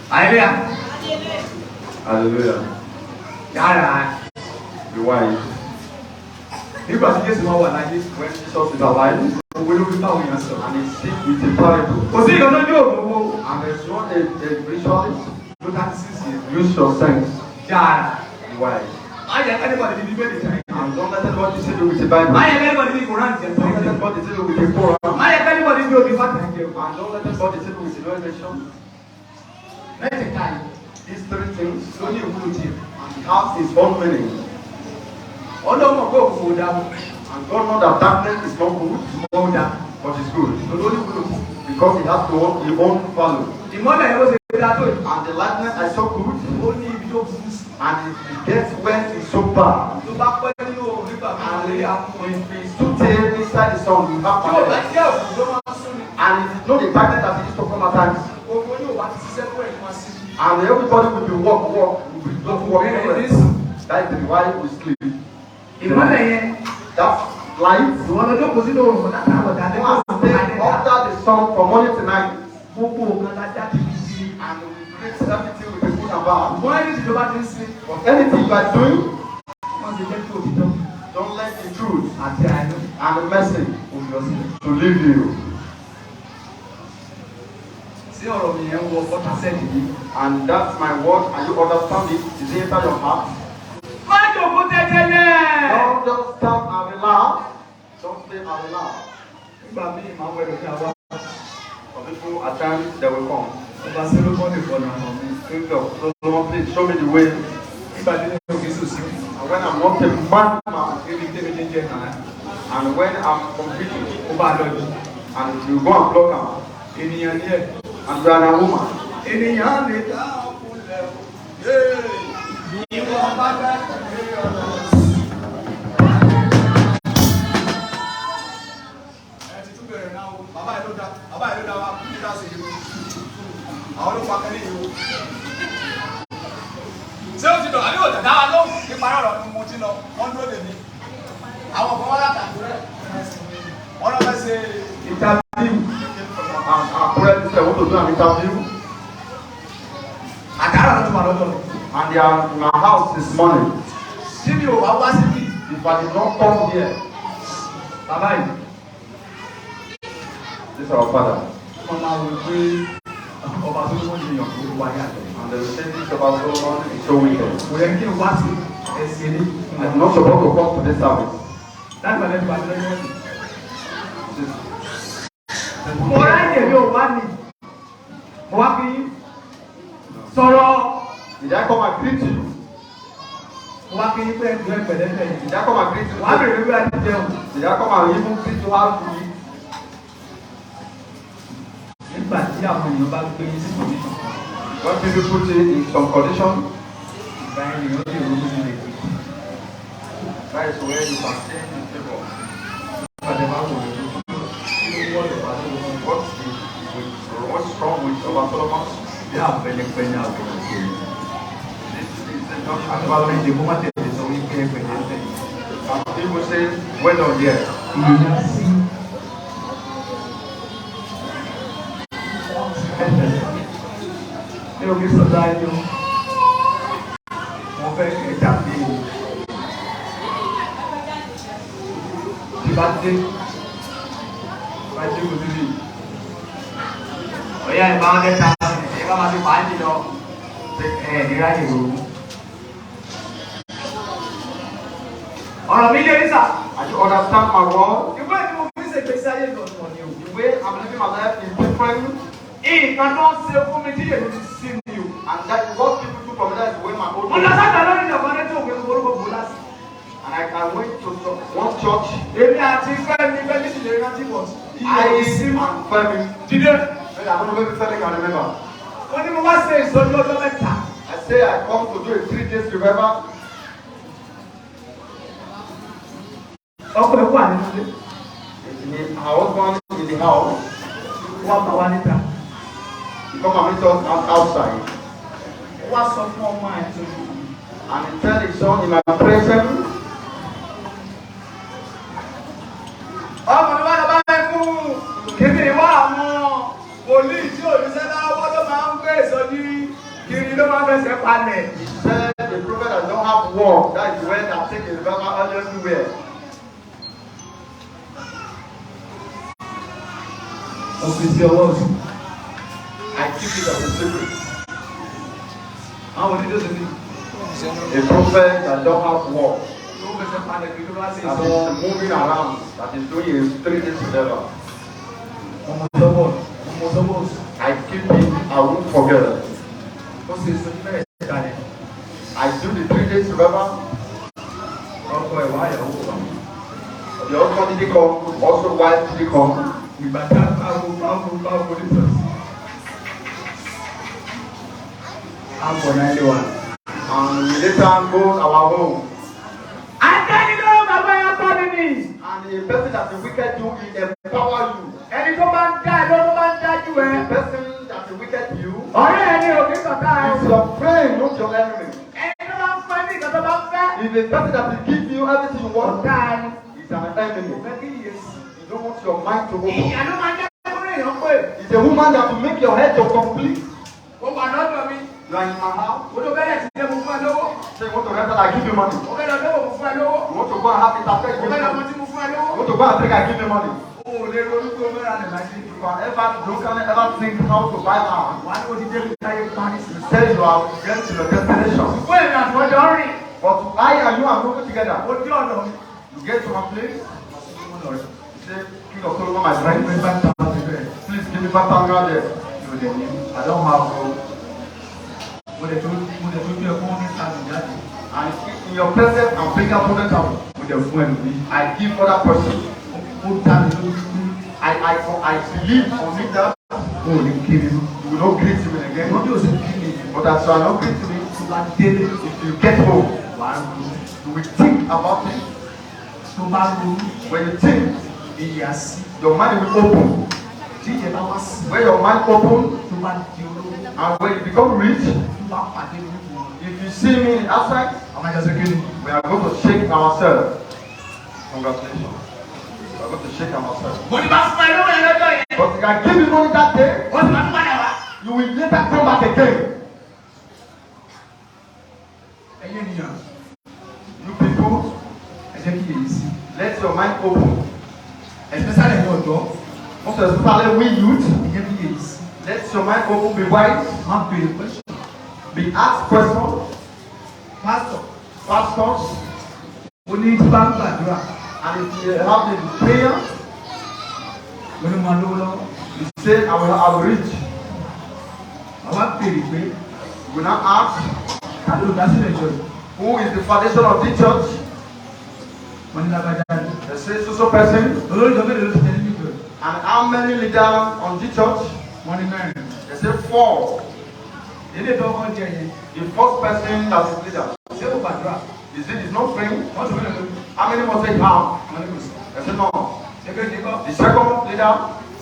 Hallelujah. Hallelujah. Yàrá. Be wise. Nígbà tí Jésù máa wà láyé, When Jesus is alive, òwe ló fi báwọn èèyàn sọ̀rọ̀. and he speak with a parable, Kò sí ìkan tó ní òògùn owó. and there's not a ritualist, Ló 36 yẹn. use your sense. Yàrá. Be wise. Má yẹ kẹ́nìbọ̀dì ní Bíbélì tẹ̀. And don't let anybody see you with the Bible. Má yẹ kẹ́nìbọ̀dì ní Kùránì tẹ̀. Don't let anybody see you with the Quran. Má yẹ kẹ́nìbọ̀dì ní òbí fàtẹ̀ jẹ. And don't let anybody see you with the revelation. Mẹ́tẹ̀ẹ̀ta yìí These three things ló ní ìwúlò tiẹ̀. and it has its own meaning. Ọlọ́run mọ̀ pé òkùnkùn ò dáa. And God knows that darkness is not good, Ṣùgbọ́n ó dáa. but it's good. Ló ní ìwúlò tiẹ̀. Because it has its own value. Ìmọ́lẹ̀ yẹn bó ṣe dáa tó yìí. And the lightness is so good, Ó ní ibi tó burú sí. and it gets when it's so bad. Tó bá pẹ́ nínú òòrùn nígbà tó And lè àkùnrin. if it's too thin inside the sun, you have Tí ò bá malaria. jẹ́ òkú ló máa ń sún ni. And it is not the darkness that it used to come at times. Gbogbo yóò wá ti ṣiṣẹ́ fún ẹ̀ máa sí. And everybody will be work, work, will be not working. Bẹ́ẹ̀ ni sùn. That is why we sleep. Ìmọ́lẹ̀ yẹn, That light, ìwọ lọ jókòó sínú òòrùn látàárọ̀ dalẹ́ go and stay under the sun from morning to night. Gbogbo nǹkan la já ti fi sí. And we create everything with the good and bad. Ṣùgbọ́n ẹni tí ìjọba ti ń sin, But anything you are doing, wọ́n ti jẹ́ kí òtítọ́ don't let the truth àti àánú and the mercy òmìnira sílẹ̀. to leave you. Sí ọ̀rọ̀ mi yẹn wọ bọ́tà sẹ́ẹ̀dì yìí. And that's my word, and you understand it. Is it inside your heart? Má jòkó tẹ́tẹ́lẹ̀. Don't just stand and relax. Don't stay and relax. Nígbà míì máa ń wẹ̀ lókè àwa. Some people at times they will come. Ọba Sólómọ́nì fọ̀nà hàn mí. King of Solomon, please show me the way. Nígbà tí mi ò kí sùn sí. And when I'm not a madman, Ebi tẹ́mi ní jẹ́ kàn án. and when I'm competing, Ó bá lọ jù. and you go and block am, Ènìyàn ní ẹ̀. and you are a woman. Ènìyàn lè dá ọkùnrin o. Ìwọ bá bẹ́ẹ̀ tẹ̀lé ọ̀rọ̀. Ẹ ti tún bẹ̀rẹ̀ náà o. Bàbá yìí ló dá bàbá yìí ló dá wa kú ní dáṣe yìí o. Àwọn ló pa kẹ́lẹ́ yìí o. Ṣé o ti dọ̀ àbí òtẹ̀ dá wa lóhùn nípa ọ̀rọ̀ ni mo ti lọ? Wọ́n dúró dè mí. Àwọn kan wá látàkùrẹ́. Wọ́n lọ fẹ́ ṣe Interview. And Akure, this I want to do an interview. àkàrà ló ti wà lọ́dọ̀ mi. And they are in my house this morning. Tí mi ò bá wá síbí, If I did not come here, bàbá yìí, this is our father. wọ́n máa wò pé ọba tó wọ́n lè yàn kó wá yàtọ̀. And they will say this about Solomon is so wicked. Kò yẹ kí n wá sí ẹsẹ̀ ní. I'm not supposed to come to this service. Láti wà lẹ́nu àti lẹ́nu ọ̀sìn. This Mo ráyè mi ò wá ní. Mo wá fi sọ̀rọ̀. Did I come and greet you? Mo wá fi pé ẹ̀dùn ẹ̀pẹ̀lẹ́pẹ̀ yìí. Did I come and greet you? Wàá bèrè wíwá ti jẹun. Did I come and even greet you how to eat? Nígbà tí àwọn èèyàn bá gbé yín sí condition kan, When people put you in some condition, ìgbà yẹn lèèyàn lè ronú nílé. that is where you can change in favor. Nígbà tí a bá wò ó, kí ló wọ́ ọ̀dọ̀ tó wọ́n? What's wrong with Ọba Solomon? Bí àpẹlẹpẹ ní àpẹlẹpẹ. This is the not Àtúbà méje kó má tẹ̀lé sọ wípé ẹgbẹ̀lẹ́sẹ̀. Some people say, well done here. Ìyá sí. Ní omi sọ̀dá ayé o, wọ́n fẹ́ kẹ́ dàbí o. Tí bá dé, Ẹ ṣe kò síbi. Ọ̀yá ìbá wọn lẹ́ta ẹ bá máa fi fàájì lọ. Ẹ ní ráyè ronú. Ọ̀rọ̀ mi lé nísà. And you understand my word? Ìwé ni mo fi ń ṣègbésí ayé mi ọ̀tọ̀ ni o. The way I'm living my life is different. Nǹkan tó ń ṣe fún mi tí èmi ti sí mi o. And that what people do for me, that is the way my own. Mo lọ sábà lórí ìjọba ní tí òwe orúkọ bò lásì. And I went to one church. Èmi àti Fẹ́mi Fẹ́mi sì lè rántí bọ̀. I and Femi. Dìde. I don't know maybe Femi can remember. Mo ní mo wá ṣe ìsọjí ọjọ́ mẹ́ta. I say I come to do a 3 days revival. Ọkọ ẹ̀ wà nínú ilé. Her husband in the house. Wọ́n bá wa níta. He come and meet us outside. Wọ́n sọ fún ọmọ ẹ̀ tó. And he tell his son in my presence. Ọmọ mi wá lọ bá mi fún kíni ìwá àwọn wòlíì tí òṣìṣẹ́ lọ́wọ́ ló máa ń gbé ìsọjí kiri ló máa ń fẹsẹ̀ palẹ̀. He said the prophet that don't have work, that is when I take a revival everywhere. Ọ́fíìsì ọwọ́ òsì. I keep it as a secret. Àwọn onídòsí ni. A prophet that don't have work. Ló ń fẹsẹ̀ palẹ̀ kiri ló máa ń ṣe That ìsọjí. is moving around, that is doing a 3 days revival. Ọmọ sọ́wọ́ ọmọ sọ́wọ́ òsì. I keep it, I won't forget it. Ó ṣe ìsọjí bẹ̀rẹ̀ sí kalẹ̀. I do the 3 days revival. Ọkọ ẹ̀wá ìyàwó wa. The husband didn't come, also wife didn't come. Ìgbà tá a bá wo bá wo bá wo ní sọ̀sì. A bọ̀ náà lé wa. And we later go our home. Àtẹnudọ́ bàbá yẹn kọ́ mi nì. And the person that the wicked do, he empower you. Ẹni tó bá ń dá ẹ ló bá ń dájú ẹ. The person that the wicked you Ọ̀rẹ́ ẹ ní òkè sọ̀tà ẹ. is your friend, not your enemy. Ẹni tó bá ń fẹ́ ní ìgbà tó bá ń fẹ́. If a person that will give you everything you want Ọ̀tá ẹni. is an enemy. Kò fẹ́ kí iye sí. You don't want your mind to open. Ìyá ló máa ń jẹ́ kó lè yàn pé. It's a woman that will make your head to complete. Ó wà lọ́dọ̀ mi. You are in my house. Mo tó bẹ̀rẹ̀ sí ṣe mo fún ẹ lówó. Say you want to rent I give you money. Mo fẹ́ lọ lówó mo fún ẹ lówó. You want to go and have it after you Mo give fẹ́ me lọ money. mọtí mo fún ẹ lówó. You want to go and drink I give you money. O ò lè ronú pé o fẹ́ ra lẹ̀ láyé. You can ever you can ever think how to buy land. Wà á ní o ti débi táyé parí sí. You say you are getting to your destination. Ṣùgbọ́n èmi àti ọjọ́ rìn. But I and you are moving together. Mo dé ọ̀dọ̀ mi. You get to my place. You say, King of Solomon, my friend, please give me 5,000 there. I don't have mo dẹ̀ tó bí ẹkún ní sáàmì jáde. And in your presence, and bring out 100,000. Mo dẹ̀ fún ẹlòmíì. I give other person. Ó dá mi lójú pé I believe on it that o ò ní kiri mọ́. you will not greet me again. Wọ́n bí o ṣe kiri yẹn. But as you are not greeting me, Tó bá délé, if you get home, wà á ronú. you will think about it. Tó bá ronú, When you think, iyì á sí. your mind will open. Tí ìyẹn bá wá sí, When your mind open tó bá di olówó, and when you become rich, tó bá pàdé mi nípò. if you see me outside, Àwọn àjọṣe kiri. we are going to shake ourselves. Congratulations. We are going to shake ourselves. Mo ní bá fún ẹ lówó yẹn lọ́jọ́ yẹn. But if I give you money that day, Ó sì máa tún padà wá. you will later come back again. Ẹ̀yin ènìyàn, You people, ẹ jẹ́ kí èyí sí. let your mind open. Especially ẹ̀yin ọ̀dọ́, Most especially we youth, ẹ jẹ́ kí èyí sí. let your mind open, be wise, Má béèrè question. be asked questions. Pastor, Pastors, mo ní tí bá ń gbàdúrà, and if you have the prayer, mo ní máa lówó lọ́wọ́. you say, I will reach. Àwa béèrè pé You will now ask, ká ló dá sílẹ̀ jọ yìí. who is the foundation of the church? Wọ́n ní lágbájá ni. They say, so so person. Olórí ìjọ mélòó ló ti tẹ̀lé níjọ yìí? And how many leaders on the church? Wọ́n ní mẹ́rin. They say 4. Ilé tó kọ́ jẹ yẹn, The first person that is leader, ṣé kò gbàdúrà? is it is not praying? Wọ́n tún mélòó ló ní? How many must they have? Wọ́n ní kò sí. They say no. Èkejì kọ́, The second leader,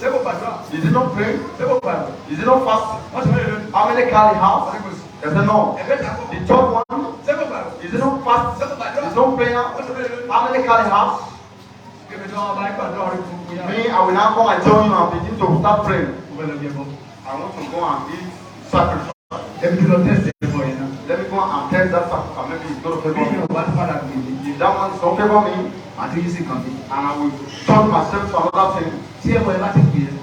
ṣé kò gbàdúrà? is it not praying? Ṣé kò gbàdúrà? Is it not fasting? Wọ́n tún mélòó ló ní? How many car he Wọ́n have? ní kò sí. They say no. Ẹ̀kẹta kọ́, The third one, ṣé kò gbàdúrà? is it not fasting? Ṣé kò gbàdúrà? Is not prayer? Wọ́n tún mélòó ló ní? How many car he have? Kébì tí wọ́n bá ń gbàdúrà orí funfun yá. Me, I will now come and join you and begin to start praying. Mo fẹ́ lọ bí ẹbọ. I want to go and give sacrifice. Ẹbí tí lọ tẹ̀sí ẹbọ yẹn náà. Let me go and test that sacrifice. Maybe it's going to Bí favor me. ìyẹn ò bá tún padà gbèlè, If that one is not favor me, àti yìí sì kàn mí. and I will turn myself to another thing. Tí ẹ̀wọ̀ ẹ bá ti pè é,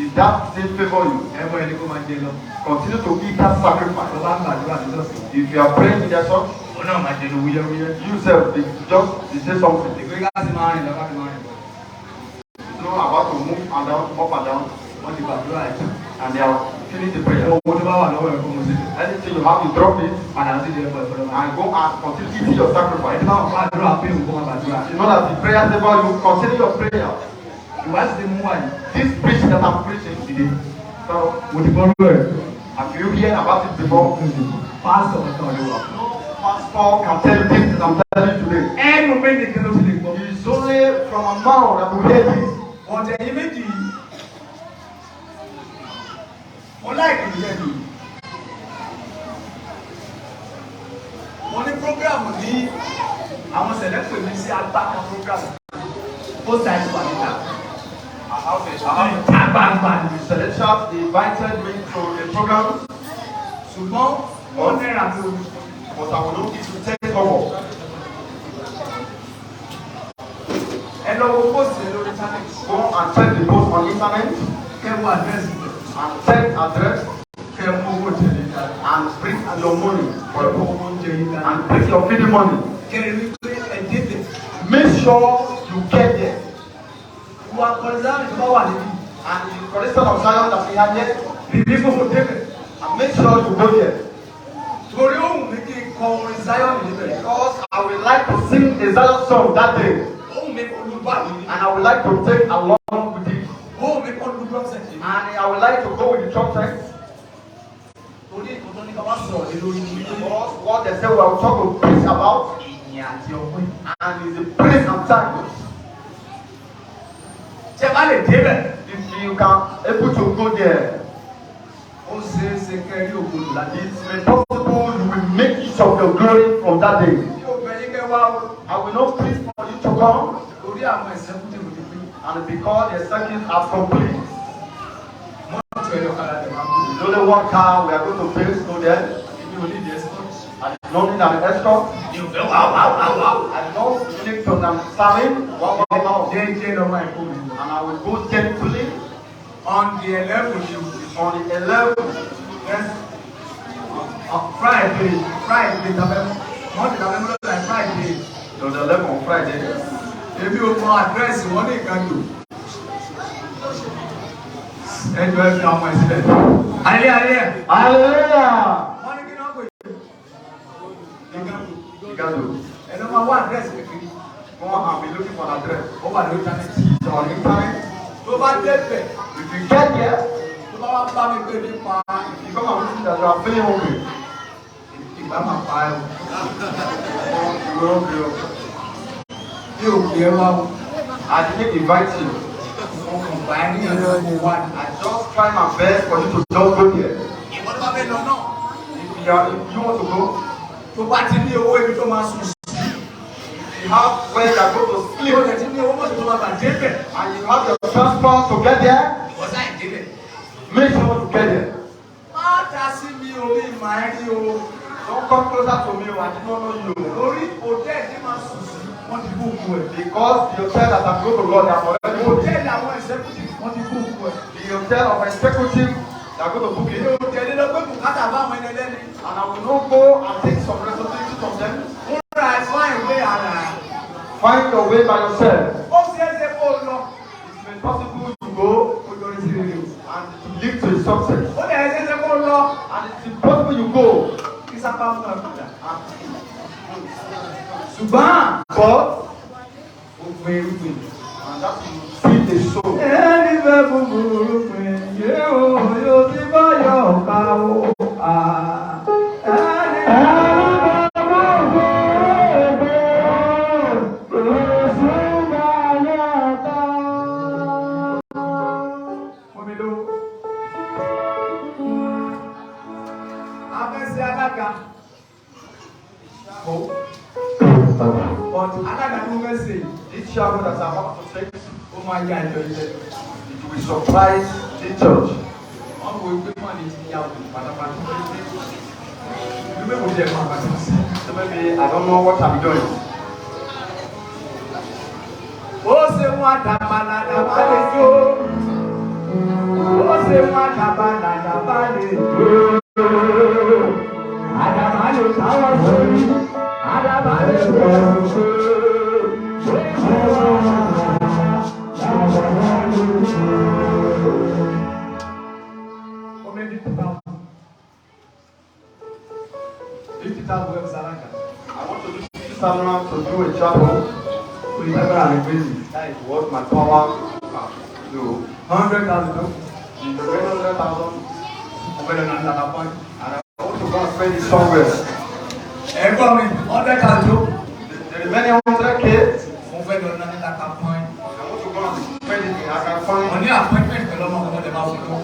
If that thing favor you, ẹ̀wọ̀ ẹ ní kó máa jẹ lọ. continue to eat that sacrifice. Tó bá ń gbàdúrà ní ṣọ́ọ̀ṣì, If you are praying in the church, ó náà máa jẹnu wúyẹ́wúyẹ́. you self just they say something. Ìgbé ká sì máa rìn lọ, ká sì máa rìn bọ̀. It's not about to move and down, up and down, Wọ́n ti gbàdúrà ẹ̀ tán. and they are finished the prayer. Owó tó bá wà lọ́wọ́ ẹ̀ kó mo sílẹ̀. Anything you have, you drop it Padà sí ìdílé ẹ̀kọ́ ìfọdọ́ máa. and go and continue eating your sacrifice. Ẹni bá wọn gbàdúrà pé òun kó máa gbàdúrà. You know that the prayer favor you, continue your prayer. Ìwádìí ti mú wà yìí. This preach that I'm preaching, Dìde. so Mo ti gbọ́ lórí ẹ̀. have you heard about it before? Pásítọ̀ kan ló wà. No pastor can tell you this that I'm telling you today. Ẹnu mi nìkan ló ti lè gbọ́. It's only from a mouth that we hear this. Ọ̀tẹ̀ yìí méjì yìí. Mo láìpẹ́ ìjẹ́ mi. Mo ní prógráàmù ní àwọn sẹ̀lẹ̀ pè mí sí apá kan prógráàmù. Ó ṣàìsàn wà níta. I have a, I have Ìta gbangba ni. a Celestial invited me to a program, Ṣùgbọ́n wọ́n náírà mi ò ní. but I will not give you 10 kobo. Ẹ lọ wo pósìtì ẹ lórí íńtánẹ́ẹ̀tì. Go and check the post on internet Kẹ́ wo àdírẹ́sì rẹ̀. and check address Kẹ́ mú owó tẹ̀lé dáadáa. and bring your money for Kẹ́ mú your owó oúnjẹ yín dáadáa. and bring your feeding money. Kẹ́ rí pé ẹ débẹ̀. Make sure you get there. Ìwà akọ̀rẹ́sárì tó bá wà níbí. And the correction of Zion that we have here, Bìbí kò débẹ̀. and make sure you go there. Torí ó wù mí kí n kọ orin Zion níbẹ̀. Because I would like to sing a Zion song that day. Ó wù mí kó lu báyìí. And I would like to take along with it. Ó wù mí kó lu drum set yìí. And I would like to go with the trumpet. Torí nǹkan tó ní ká wá sọ̀rọ̀ lé lórí ni wípé Because what they say we are talking to preach about ìyìn àti ọpẹ́. and is the praise and thanks. Tí ẹ bá lè débẹ̀, If you can able to go there, ó ṣeé ṣe kẹ́ rí ògo lò láti. it may possible you will make use of your glory from that day. Bí o bẹ yín kẹ́ wá o, I will not plead for you to come, torí àwọn executive ti pín. and because the circuit are complete. Mọ́tò ẹ̀yọ̀ kan láti máa ń gbé. It's only one car we are going to place go there. Èmi ò ní ìdí escort. I did not need an escort. Mi ò fẹ́ wá wá wá wá. I did not need to am serving. Wow, wow, wow. Jẹ́jẹ́ lọ́mọ ẹ̀kọ́ mi. And I will go gently On the 11 ni o. on the 11th. Yes. On Friday tàbẹ́ Monday tàbẹ́ mú lọ́la Friday. On the 11th on Friday. Èmi ò mọ àdírẹ́sì wọn ní Ìkandò. Ẹ jọ ẹ fi àwọn ọmọ ẹ sílẹ̀. Alẹ́ alẹ́. Hallelujah. Wọ́n ní kí ni wọ́n pè é? Ìkandò. Igado. Ẹ lọ́ máa wá àdírẹ́sì kékeré. Go and be looking for an address. Ó wà lórí íńtánẹ́ẹ̀tì. It's on internet. Tó bá débẹ̀, If you get there, tó bá wá bá mi pé nípa if you come and visit that you are feeling hungry, ìgbà máa pa ẹ́ o. oh, you will hungry. Mi ò pè é wá o. I didn't invite you. Mo kàn bá ẹ níyànjú kó wá ní. I just try my best for you to just go there. Ìwọ tó bá fẹ́ lọ náà. If you want to go, Tó bá ti ní owó ibi tó máa sùn sí. if you have where you are going to Tó sleep, dẹ̀ ti ní owó mọ́tò tó máa bà débẹ̀. and you have your transport to get there, Ìwọ sáì débẹ̀. make sure to get there. Má ta sí mi o, mi mà ẹ́ rí o. Don't come closer to me, I did not know you. Orí hòtẹ́ẹ̀lì tí máa sùn sí, wọ́n ti búùkù ẹ̀. Because the hotel that I'm going to lodge, I'm already booked. Hòtẹ́ẹ̀lì àwọn executive wọ́n ti búùkù ẹ̀. The hotel of executive, they are going to book Èmi it. ò tẹ̀lé lọ pé bùkátà bá àwọn ẹni ẹlẹ́ni. And I will not go and take some responsibility from them. Múra ẹ̀ fún àìwé ara ẹ̀. Find your way by yourself. Ó ṣeé ṣe kó o lọ. It may possible you go Ó yọrí sí rere o. and it lead to a success. Ó lè ṣeé ṣe kó o lọ. And it's impossible you go. Kí sábà mú ẹ padà. And Ṣùgbọ́n but ó gbé irúgbìn. and that you see the soul. Ẹni fẹ́ búburú pin, yé o, yóò ti bá yọ̀ ká o. Ẹni fẹ́ búburú pin, Jésù bá yọ̀ ká. Fún mi lówó. Afẹ́sẹ̀ alága. Kò. But alága tí mo fẹ́ ṣe yìí, This shadow that I'm about to take, ó máa yá ìjọ ilẹ̀. it will surprise the church. Wọ́n wo pé mọ̀ ní ti ya òkú pátápátá. Ìgbé kò jẹ́ ẹ̀kọ́ àgbàdo sí. So maybe I don't know what I'm doing. Ó ṣe wọn àdàbà làdàbà lè jó. Ó ṣe wọn àdàbà làdàbà lè jó. Àdàbà lè sáwọ́ sórí. Àdàbà lè wọ̀ ọ́. Ó ṣe wọn àdàbà làdàbà lè jó. Omi 50,000. 50,000 web salaka. I want to do 50,000 to do a chapel. Oye tágbára mi pé mi. That is what my power can do. 100,000 tó. The remaining 100,000, Mo fẹ́ lọ nà ní àlàpọ̀. and I want to go and spend it somewhere. Ẹ̀gbọ́n mi, 100,000 tó. The remaining 100K, Mo fẹ́ lọ nà ní àlàpọ̀. I want to go and spend it in Mo Akakon. ní appointment pẹ̀lú ọmọ ọmọ ọdẹ máa fún lówó.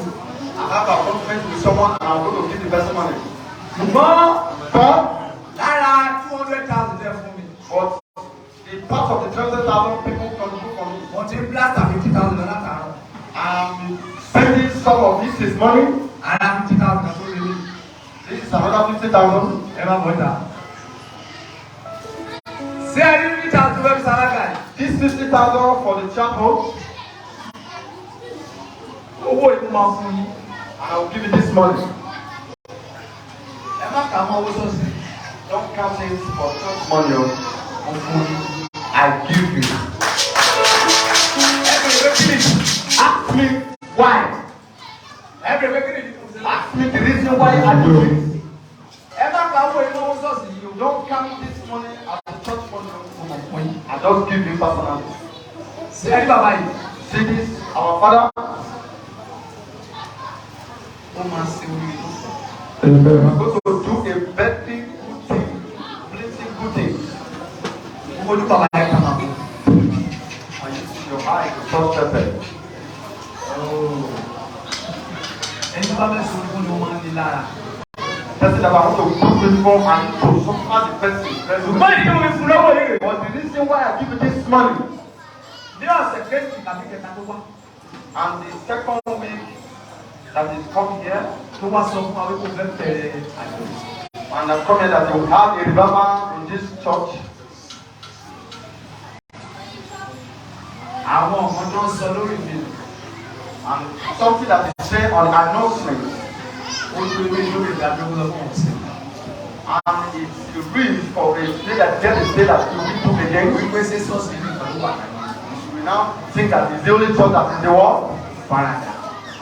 I have appointment with someone and I'm going to give the person money. Ṣùgbọ́n But, lára 200,000 tẹ fún mi. but the part of the 200,000 people contribute for me. Mo ti ń plaster 50,000 lọ látàárọ̀. I'm spending some of this is money. Ara 50,000 kan tó lé lé. This is another 50,000. Ẹ má bọ̀ ìta. Ṣé ẹ rí 50,000 tó fẹ́ fi sálákà yìí? This 50,000 for the chapel, Owó ìlú máa fún yín. and I will give you this money. Ẹ má kà á mọ́ owó sọ́ọ̀sì. Don't count it for church money. Oh. Mo fún yín. I give you. Ẹ bèrè pé kí ni? Ask me why. Ẹ bèrè pé kí ni ìdí tó ń ṣe? Ask me the reason why I do it. Ẹ má ka owó ìlú owó sọ́ọ̀sì yìí o. Don't count this money as the church money. Mo mọ̀ fún yín. I just give you personally. Ṣé ẹ rí bàbá yìí? See this, our father. Ó máa ṣe oríire tó pọ̀. We are going to do a very good thing, plenty good thing. Mo fojú bàbá yẹn kàn máa bọ̀. And you see your eye to touch pepper. Ẹni tó bá fẹ́ sọ fún ni ó máa ń ní lára. Person that I want to put this for and to suffer the person. Very well. Ṣùgbọ́n ìdí tí mo fi fún lọ́wọ́ yìí rè. But the reason why I give you this money Ní ọ̀sẹ̀ kejì tàbí kẹta tó wá. and the second week that is coming here Tó wá sọ fún wa wípé ó fẹ́ bẹ̀rẹ̀ àjọ. and I'm coming that they will have a revival in this church. Àwọn ọmọ tó ń sọ lórí mi. And something that is said on announcement Ó tó ewé lórí ìdájọ́ lọ fún ọ̀sẹ̀. and it's the risk of a day that get a day that you will do again. Wípé ṣé ṣọ́ọ̀ṣì nìkan ló wà láyé. We now think that it's the only church that is in the world Farada.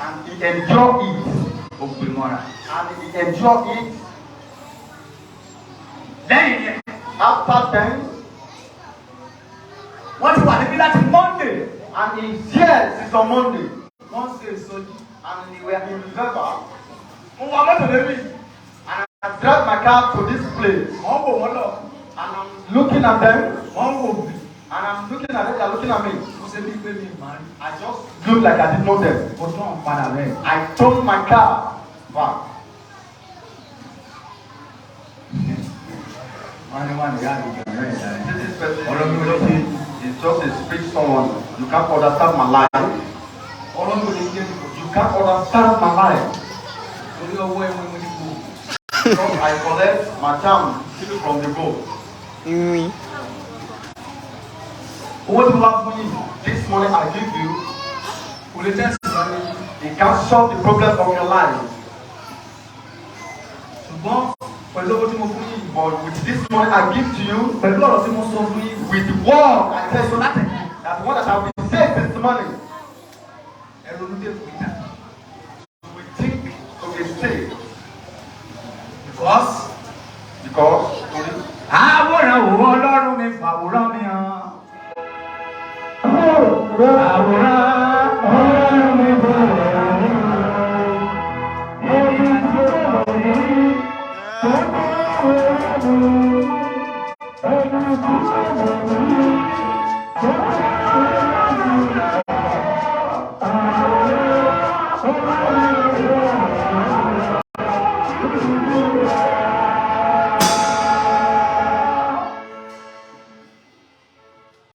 and he endure it Ó gbé mọ́ra. and he endure it. Lẹ́yìn yẹn, After then, wọ́n ti wà níbí láti Monday. and he's here since on Monday Wọ́n ṣe ìsọjí. and we were in revival Mo wa mọ́tò débi. and I drive my car to this place Wọ́n wò wọ́n lọ. and I'm looking at them Wọ́n wò mí. and I'm looking at them, they're looking at me. Mo ṣe bí pé mi máa rí. I just look like I didn't know them. Mo tún padà bẹ́ẹ̀. I turned my car back. Wọ́n ní wọ́n ní ìyá àgbègbè rẹ̀ ìyá rẹ̀. This person Ọ̀rọ̀ mi ò lè ṣe. is just a speak someone. You can't understand my life. Ọ̀rọ̀ mi ò lè jẹ́ nìkan. You can't understand my life. Torí ọwọ́ ẹ̀wọ̀n mo ti kú. Because I collect my charm from the book. Owó tí mo bá fún yín, This money I give you, kò lè tẹ́sí lọ́wọ́ yín. it can't solve the problem of your life. Ṣùgbọ́n pẹ̀lú owó tí mo fún yín, But with this money I give to you, pẹ̀lú ọ̀rọ̀ tí mo sọ fún yín, with the word I tell sọ you, látẹ̀kọ́. that one that I will save this money, Ẹ ronú dé fún ìta. we think of a state. Because Because àwòrán òwò Ọlọ́run mi fàwòrán mi hàn. Àwòrán Ọlọ́run mi fàwòrán mi hàn. Èyí tí ó mọ̀ ní tó bá wọ́n mú. Èyí tí ó mọ̀ ní tó bá wọ́n mú. Àwòrán Ọlọ́run mi fàwòrán mi hàn.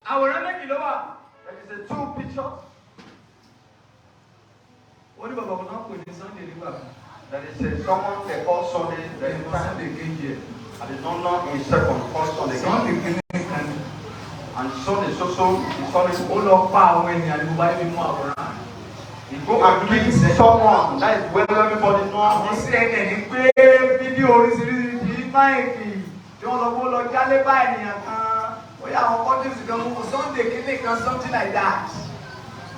Àwòrán méjì ló wà. there is a two pictures. Ó ní bàbá kan náà pè ní Sunday nígbà kan. There is a someone they call Sunday. There is Ìmọ̀ time. Sunday kejì ẹ̀. I did not know in second called Sunday. Sunday kìíní kan ní. And Sunday so so Sunday. Ó lọ pa àwọn ènìyàn ní gbogbo ayé fi mú àwòrán. He go and kill someone. That is where everybody Àwọn knows. CNN gbé fídíò oríṣiríṣi máìkì tí wọ́n sọ pé ó lọ jálé bá ènìyàn kan. Ó yá àwọn countries kan mú Sunday kìíní kan something like that.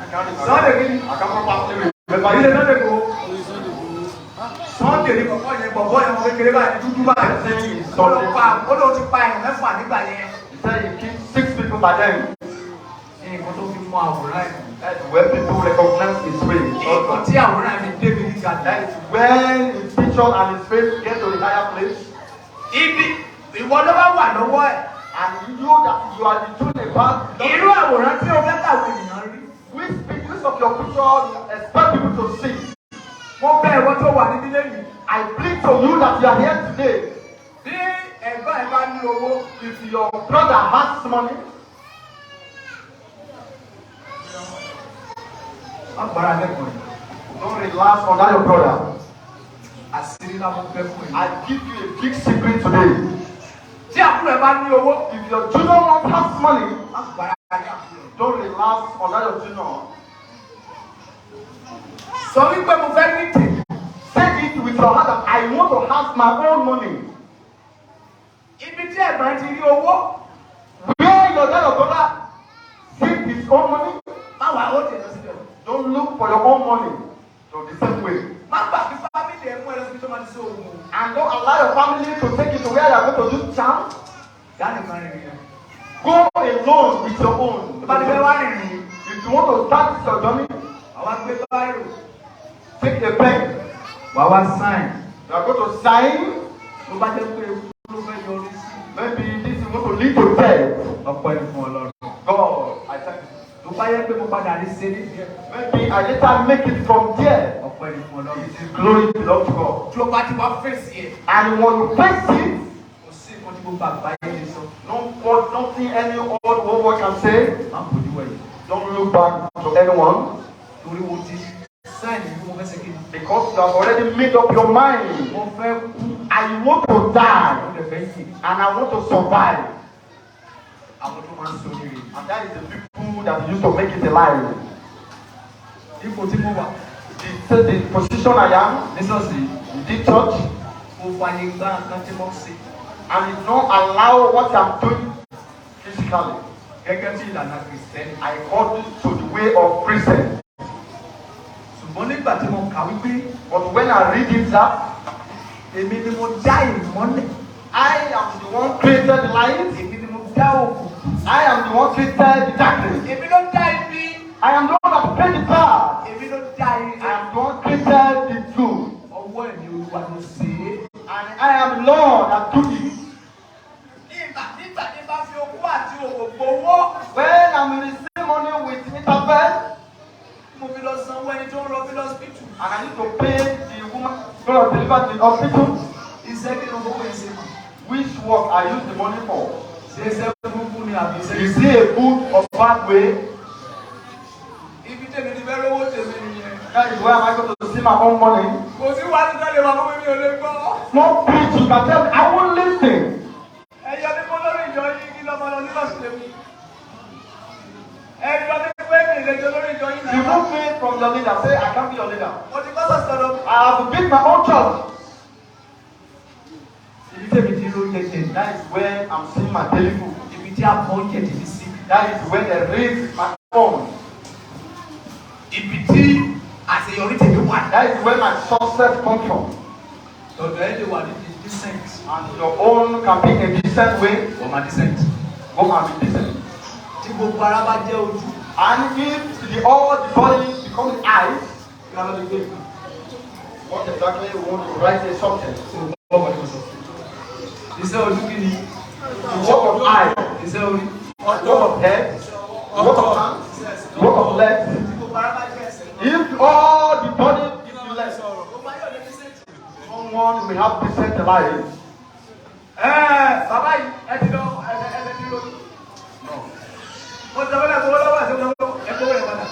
I can't remember. Sunday kìíní. I can't properly remember. Ilé Sunday kò. Sunday ní bọ̀bọ̀ yẹn bọ̀bọ̀ yẹn wọ́n kékeré báyìí dúdú báyìí. Ó lọ pa ó lọ ti pa èèyàn mẹ́fà nígbà yẹn. He said he killed 6 people by then. Nǹkan tó fi mú àwòrán ẹ̀. That is where people recognize his face. Nǹkan tí àwòrán mi débi gíga dá. That is when his picture and his face get to the higher place. Ibi ìwọ ló bá wà lọ́wọ́ ẹ̀. And you know that you are the truth about Irú àwòrán tí o fẹ́ káwọn ènìyàn rí. which pictures of your picture you expect people to see. Mo bẹ̀ ìwọ tó wà níbí lẹ́yìn. I plead to you that you are here today. Bí ẹ̀gbọ́n ẹ bá ní owó, If your brother has money, má gbára lẹ́kọ̀ọ́ yìí. don't relax on that your brother. Àṣírí ńlá mo fẹ́ fún I ẹ. give you a big secret today. Tí àbúrò ẹ bá ní owó, If your junior one has money, má gbára lé àbúrò ẹ. don't relax on that your junior. Sọ wípé mo fẹ́ ní tèmi. Say it with your heart that I want to have my own money. Ibi tí ẹ̀gbọ́n ti rí owó, Where your dad or brother save his own money, má wàá ó tẹ̀ lọ síbẹ̀. don't look for your own money. So the same way. Má gbà kí fámìlì ẹ mú ẹ lọ síbi tó máa ti sọ òun o. And don't allow your family to take you to where you are going to use charm. Dáàdì kan rìnrìn yẹn. Go alone with your own. Tó bá ti fẹ́ wá rìnrìn yìí, If you want to start your journey, àwa gbé báírò. take a pen. Wà wá sign. You are going to sign. Tó bá jẹ́ pé ewu ló fẹ́ yọrí sí. Maybe this is going to lead to death. Ọpẹ́ ni fún Ọlọ́run. God, I thank you. Tó bá yẹ pé mo padà rí ṣe nídìí ẹ̀. Maybe I later make it from there. Ọpẹ́ ni fún Ọlọ́run. It is glory belongs to God. Tí o bá ti wá fèsì ẹ̀, And when you face it, kò sí nǹkan tí gbogbo àgbáyé lè sọ. no one, nothing any old woman can say. Má bójú wẹ̀yìn. Don't look back to anyone Torí wo ti sáìnì bí mo fẹ́ ṣe kí ni. because you have already made up your mind. Mo fẹ́ kú, I want to die mo dẹ̀ fẹ́ yè. and I want to survive. Àwọn tó máa ń sọ rere. And that is the people that used to make it alive. Ipò tí mo wà The position I am ní ṣọ́ọ̀ṣì, in this church mo fàyè gba nǹkan tí mo ń ṣe. and it not allow what I'm doing physically. Gẹ́gẹ́ bí ìlànà Kìrìsìtẹ́nì. I call this to the way of Christian. Ṣùgbọ́n nígbà tí mo kà wípé But when I read it that èmi ni mo dá ìmọ́lẹ̀, I am the one created the light, èmi ni mo dá òkùnkùn, I am the one created the darkness. èmi ló dá ibi, I am the one that created the bad. èmi ló dá I ire. am the one created the good. Ọwọ́ ẹ̀mí Olúwa ló ṣe é. And I am the Lord that do it. Nígbà tí bá fi owó àti òwò gbowó, When I'm receiving money with interest, mo fi lọ sanwó ẹni tó ń rọbí lọ́sibítù. and I need to pay the woman gonna deliver to the hospital, Iṣẹ́ kí ló fowó yẹn ṣe mọ̀? which work I use the money for? Ṣé iṣẹ́ burúkú ni àbí iṣẹ́ Is it a good or bad way? Ibi tèmi ti fẹ́ rówó tèmi nìyẹn. That is where am I going to see my own money? Kò sí wàá ti tẹ́lẹ̀ wà fún mi, mi ò lè gbọ́. No preach, you can tell me, I won't listen. Ẹ yọ mí kó lórí ìjọ yín kí lọ́mọ lọ sí lọ́sùn mi. Ẹ yọ mí pé mi lè jọ lórí ìjọ yín náà. Remove me from your leader. Say, I can't be your leader. Mo ti kọ́ sọ̀sọ̀ lọ. I have built my own church. Ibi tèmi ti ló jẹ jẹ. That is where I'm seeing my daily food. Ibi tí a bọ́ jẹ tèmi sí. That is where they raise my own. Ibi tí àṣeyọrí tèmi wà. That is where my success comes from. Ọ̀dọ̀ ẹ lè wà ní decent. And your own can be a decent way. Wọ́n máa decent. Go and be decent. Tí gbogbo ara bá jẹ́ ojú. And if the all the body becomes the eyes, Kí ló lè gbé ìkan? what exactly we want to write a something? Ṣé o gbọ́ ọmọdé sọ? Iṣẹ́ ojú kí ni? The work of eye, Iṣẹ́ orí. the work of head, the work of hands, the work of legs. Tí gbogbo ara bá jẹ́ ẹsẹ̀. If all the body is the leg, Gbogbo ayé ò lè decent. someone will have decent life. Ẹ bàbá yìí ẹ ti lọ ẹ ẹ ti lọ. Mo ti sọ fún ẹ kó lọ́wọ́ àti lọ́wọ́ ẹ kó rẹ̀ padà.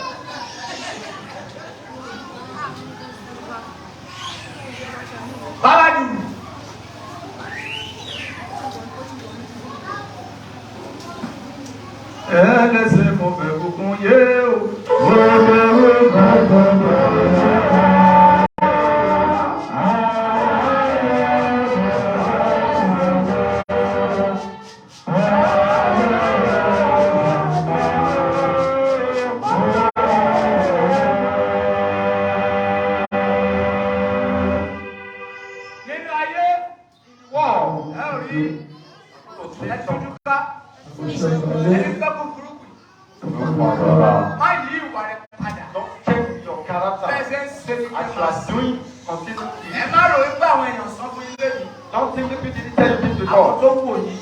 Má yí ìwà rẹ padà. Don't change your character. Bẹ́ẹ̀ ṣe ń ṣe ni As you are doing, continue. Ẹ má rò wípé àwọn èèyàn sọ fún ilé mi. Don't think people didn't tell you this Àwọn before. tó wò yìí,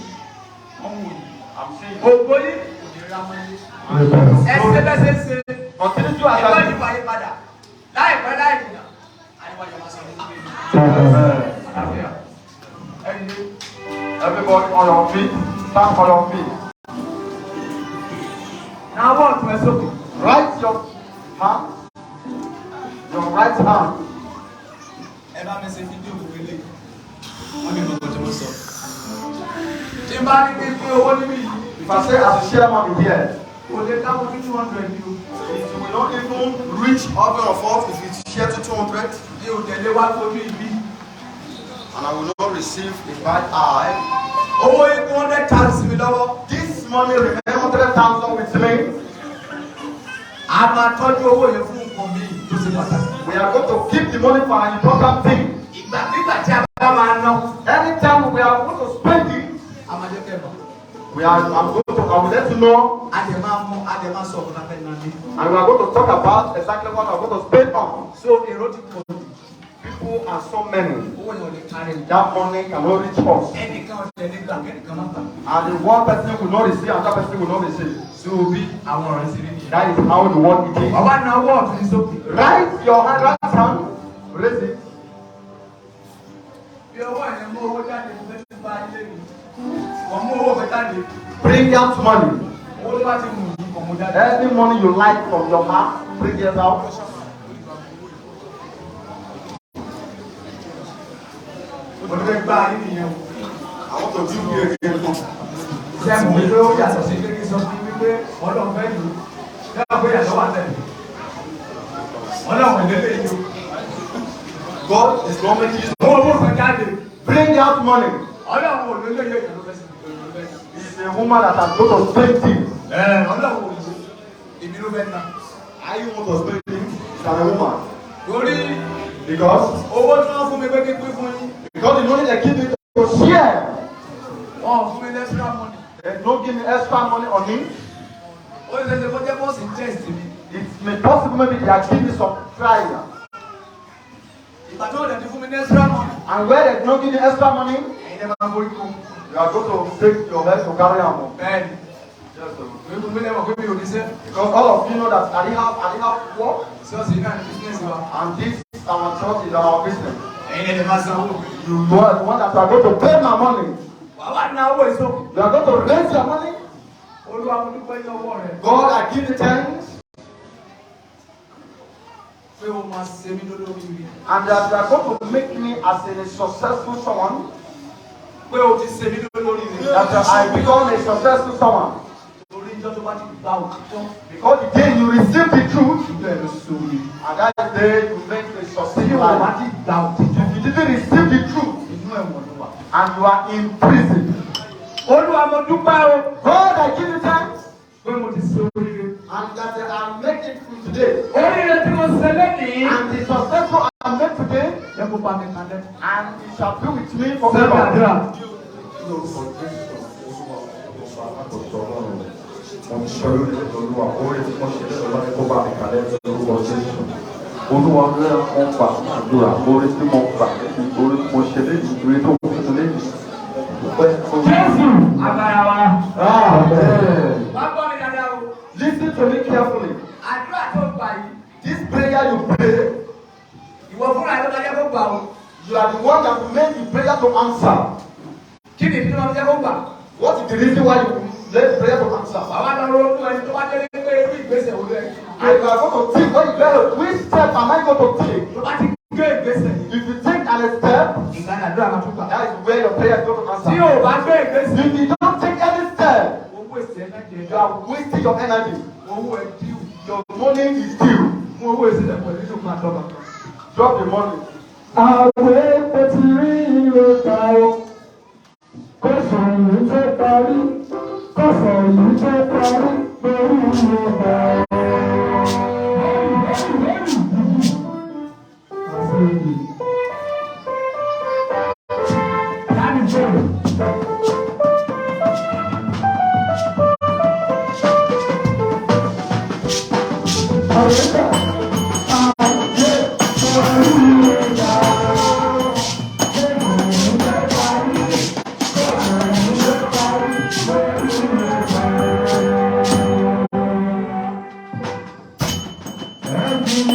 wọ́n wò yìí. I'm saying. Ògo yìí kò ní ra mọ́ yín. Ẹ ṣe bẹ́ẹ̀ ṣe ń ṣe. Continue to Ẹ má as yí ìwà yín padà. Láìpẹ́ láì jìnnà, àríwájú máa sọ ní ilé mi. Àlàáfíà. Ẹ yé. Everybody on your feet. Stand on your feet. Na ọwọ́ ọ̀tún ẹ sókè. Right your hand. Your right hand. Ẹ bá mi ṣe fídíò fún ilé. Wọ́n ní gbogbo tí mo sọ. Tí n bá ní kí n pín owó níbí yìí, If I say as a share money here, kò lè káwọn ní 200 ní o. it will not even reach other of us if it's shared to 200. Mi ò tẹ̀lé wá fojú ibi. And I will not receive a bad eye. Owó ikú 100,000 sí mi lọ́wọ́. This money remain 100,000 with me. A máa tọ́jú owó yẹn fún nǹkan míì tó ṣe pàtàkì. We are going to keep the money for an important thing. Ìgbàkigbà tí a bá máa ná, Anytime we are going to spend it, a máa jẹ́ kẹ́ mọ̀. we are. I'm going to. I will let you know, A dẹ̀ máa mọ, a dẹ̀ máa sọ ọ̀kan afẹ́ náà ní. and we are going to talk about exactly what we are going to spend on. So èrò ti pọ̀ jù. People are so many. Owó yẹn ò lè kárí. That money cannot reach us. Ẹnìkan ò tẹ̀lé gbà kẹ́nìkan má gbà. And the one person will not receive, another person will not receive. So bí àwọn ọ̀rẹ́ sí rí nìyẹn. That is how the world it is. Bàbá na ọwọ́ ọ̀tún sókè. Right your hand, right hand, raise it. Bí ọwọ́ yẹn mú owó jáde, mo fẹ́ tún bá ilé mi. Wọ́n mú owó fẹ́ jáde. Bring out money. Owó tó bá ti mú yìí kò mú jáde. Any money you like from your heart, bring it out. Mo fẹ́ gbá ayé nìyẹn o. I want to give you again. Ṣé mo wí pé ó yàtọ̀ sí pé kí n sọ fún yín wípé Ọlọ́run fẹ́ lò ó? Ṣé àwọn pé yàtọ̀ wà tẹ̀lé? Ọlọ́run ìdílé yìí o. God is not making use Mú of owó kan jáde. Bring out money. Ọlọ́run ò lólè yóò yàn ló fẹ́ sí ló fẹ́ sí. It's a woman that has got to spend things. Ẹ Ọlọ́run ò lò èmi ló fẹ́ ná. I want to spend things. It's a woman. Torí Because owó tí wọ́n fún mi pé kí n pín fún yín, because the money they give me to share, wọ́n ò fún mi lẹ́sìrà mọ́nì. they don't give me extra money on it. Ó lè ṣe kó jẹ́ bọ́ọ̀sì test mi. It may possible maybe they are giving me some trial. Ìgbà tí wọ́n dẹ̀ ti fún mi ní extra money. And where they don't give you extra money, Ẹ̀yin lè máa borí kó. you are going to take your head to carry am. Bẹ́ẹ̀ni, Yes, sir. mi kò mílẹ̀ mọ̀ pé mi ò ní sẹ́. Because all of you know that I didn't have work, Ṣọ́ọ̀ṣì náà ní bísíǹsì wa. and this our church is our business. Ẹ̀yin lè máa san owó mi. You are the one that are going to pay my money. Wà wá ná owó èso. You are going to raise your money. Olúwa mo dúpẹ́ ní ọwọ́ rẹ̀. God, I give you thanks, Pé o máa ṣe mí lólórí rí. and that you are going to make me as a successful someone. Pé o ti ṣe mí lólórí rí. That I become a successful someone. Torí ìjọ tó bá ti gba òtítọ́. Because the day you receive the truth, Ìjọ ẹ̀ ló sórí. and that day you make a Tí successful o bá life. ti gba òtítọ́. If you didn't receive the truth, Inú ẹ̀wọ̀n ló wà. and you are in prison. Olúwa mo dúpẹ́ o. God, I give you thanks, Pé mo ti ṣe oríire. and that I make it through today. Oríire tí mo ṣe lénìí. And the successful I make today, Jẹ́ kó bá mi kalẹ̀. and it shall be with me Sẹ́mi forever. àdúrà. Ní orúkọ Jésù, Olúwa, ọba alákòóso Ọlọ́run, mo ti sọ lórí Olúwa, orí tí mo ṣe lẹ́nu lọ́dún kó bá mi kàlẹ́ ní orúkọ Jésù. Olúwa lẹ́nu mo gbà ní àdúrà, orí tí mo gbà lẹ́yìn, orí tí mo ṣe lẹ́yìn, orí tó fún mi lẹ́yìn. Dúpẹ́ fún mi. Jésù agbára wa. Amen. Wá gbọ́ mi dáadáa o. Listen to me carefully. Àdúrà tó gbà yìí. This prayer you pray, Ìwọ fúnra ló máa jẹ́ kó gbà o. you are the one that will make the prayer to answer. Kí ni ìdí tó máa fi jẹ́ kó gbà? What is the reason why you let the prayer to answer? Bàbá lọ ronú ẹni tó bá délé pé irú ìgbésẹ̀ wo ló yẹ kí n gbé. And you are going to think, when you get which step am I going to take? Tó bá ti gbé ìgbésẹ̀ yìí. If you take an step, Ìgbà ní àdúrà máa tún gbà. that is where your prayer is going to answer. Tí o bá gbé ìgbésẹ̀. If you don't take any step, Owó èsì ẹ̀ náà jẹ. you are wasting your energy. Owó ẹ̀ díù. Your money is due. Mú owó èsì ẹ̀ pẹ̀lú nínú kan àtọ́mà. Drop the money. Àwẹ̀ kò ti rí ire gbà o. Kóṣù yìí tó parí, kóṣù yìí tó parí, lórí ire gbà o. Àṣeyìí. Láti bẹ̀rẹ̀. Thank you.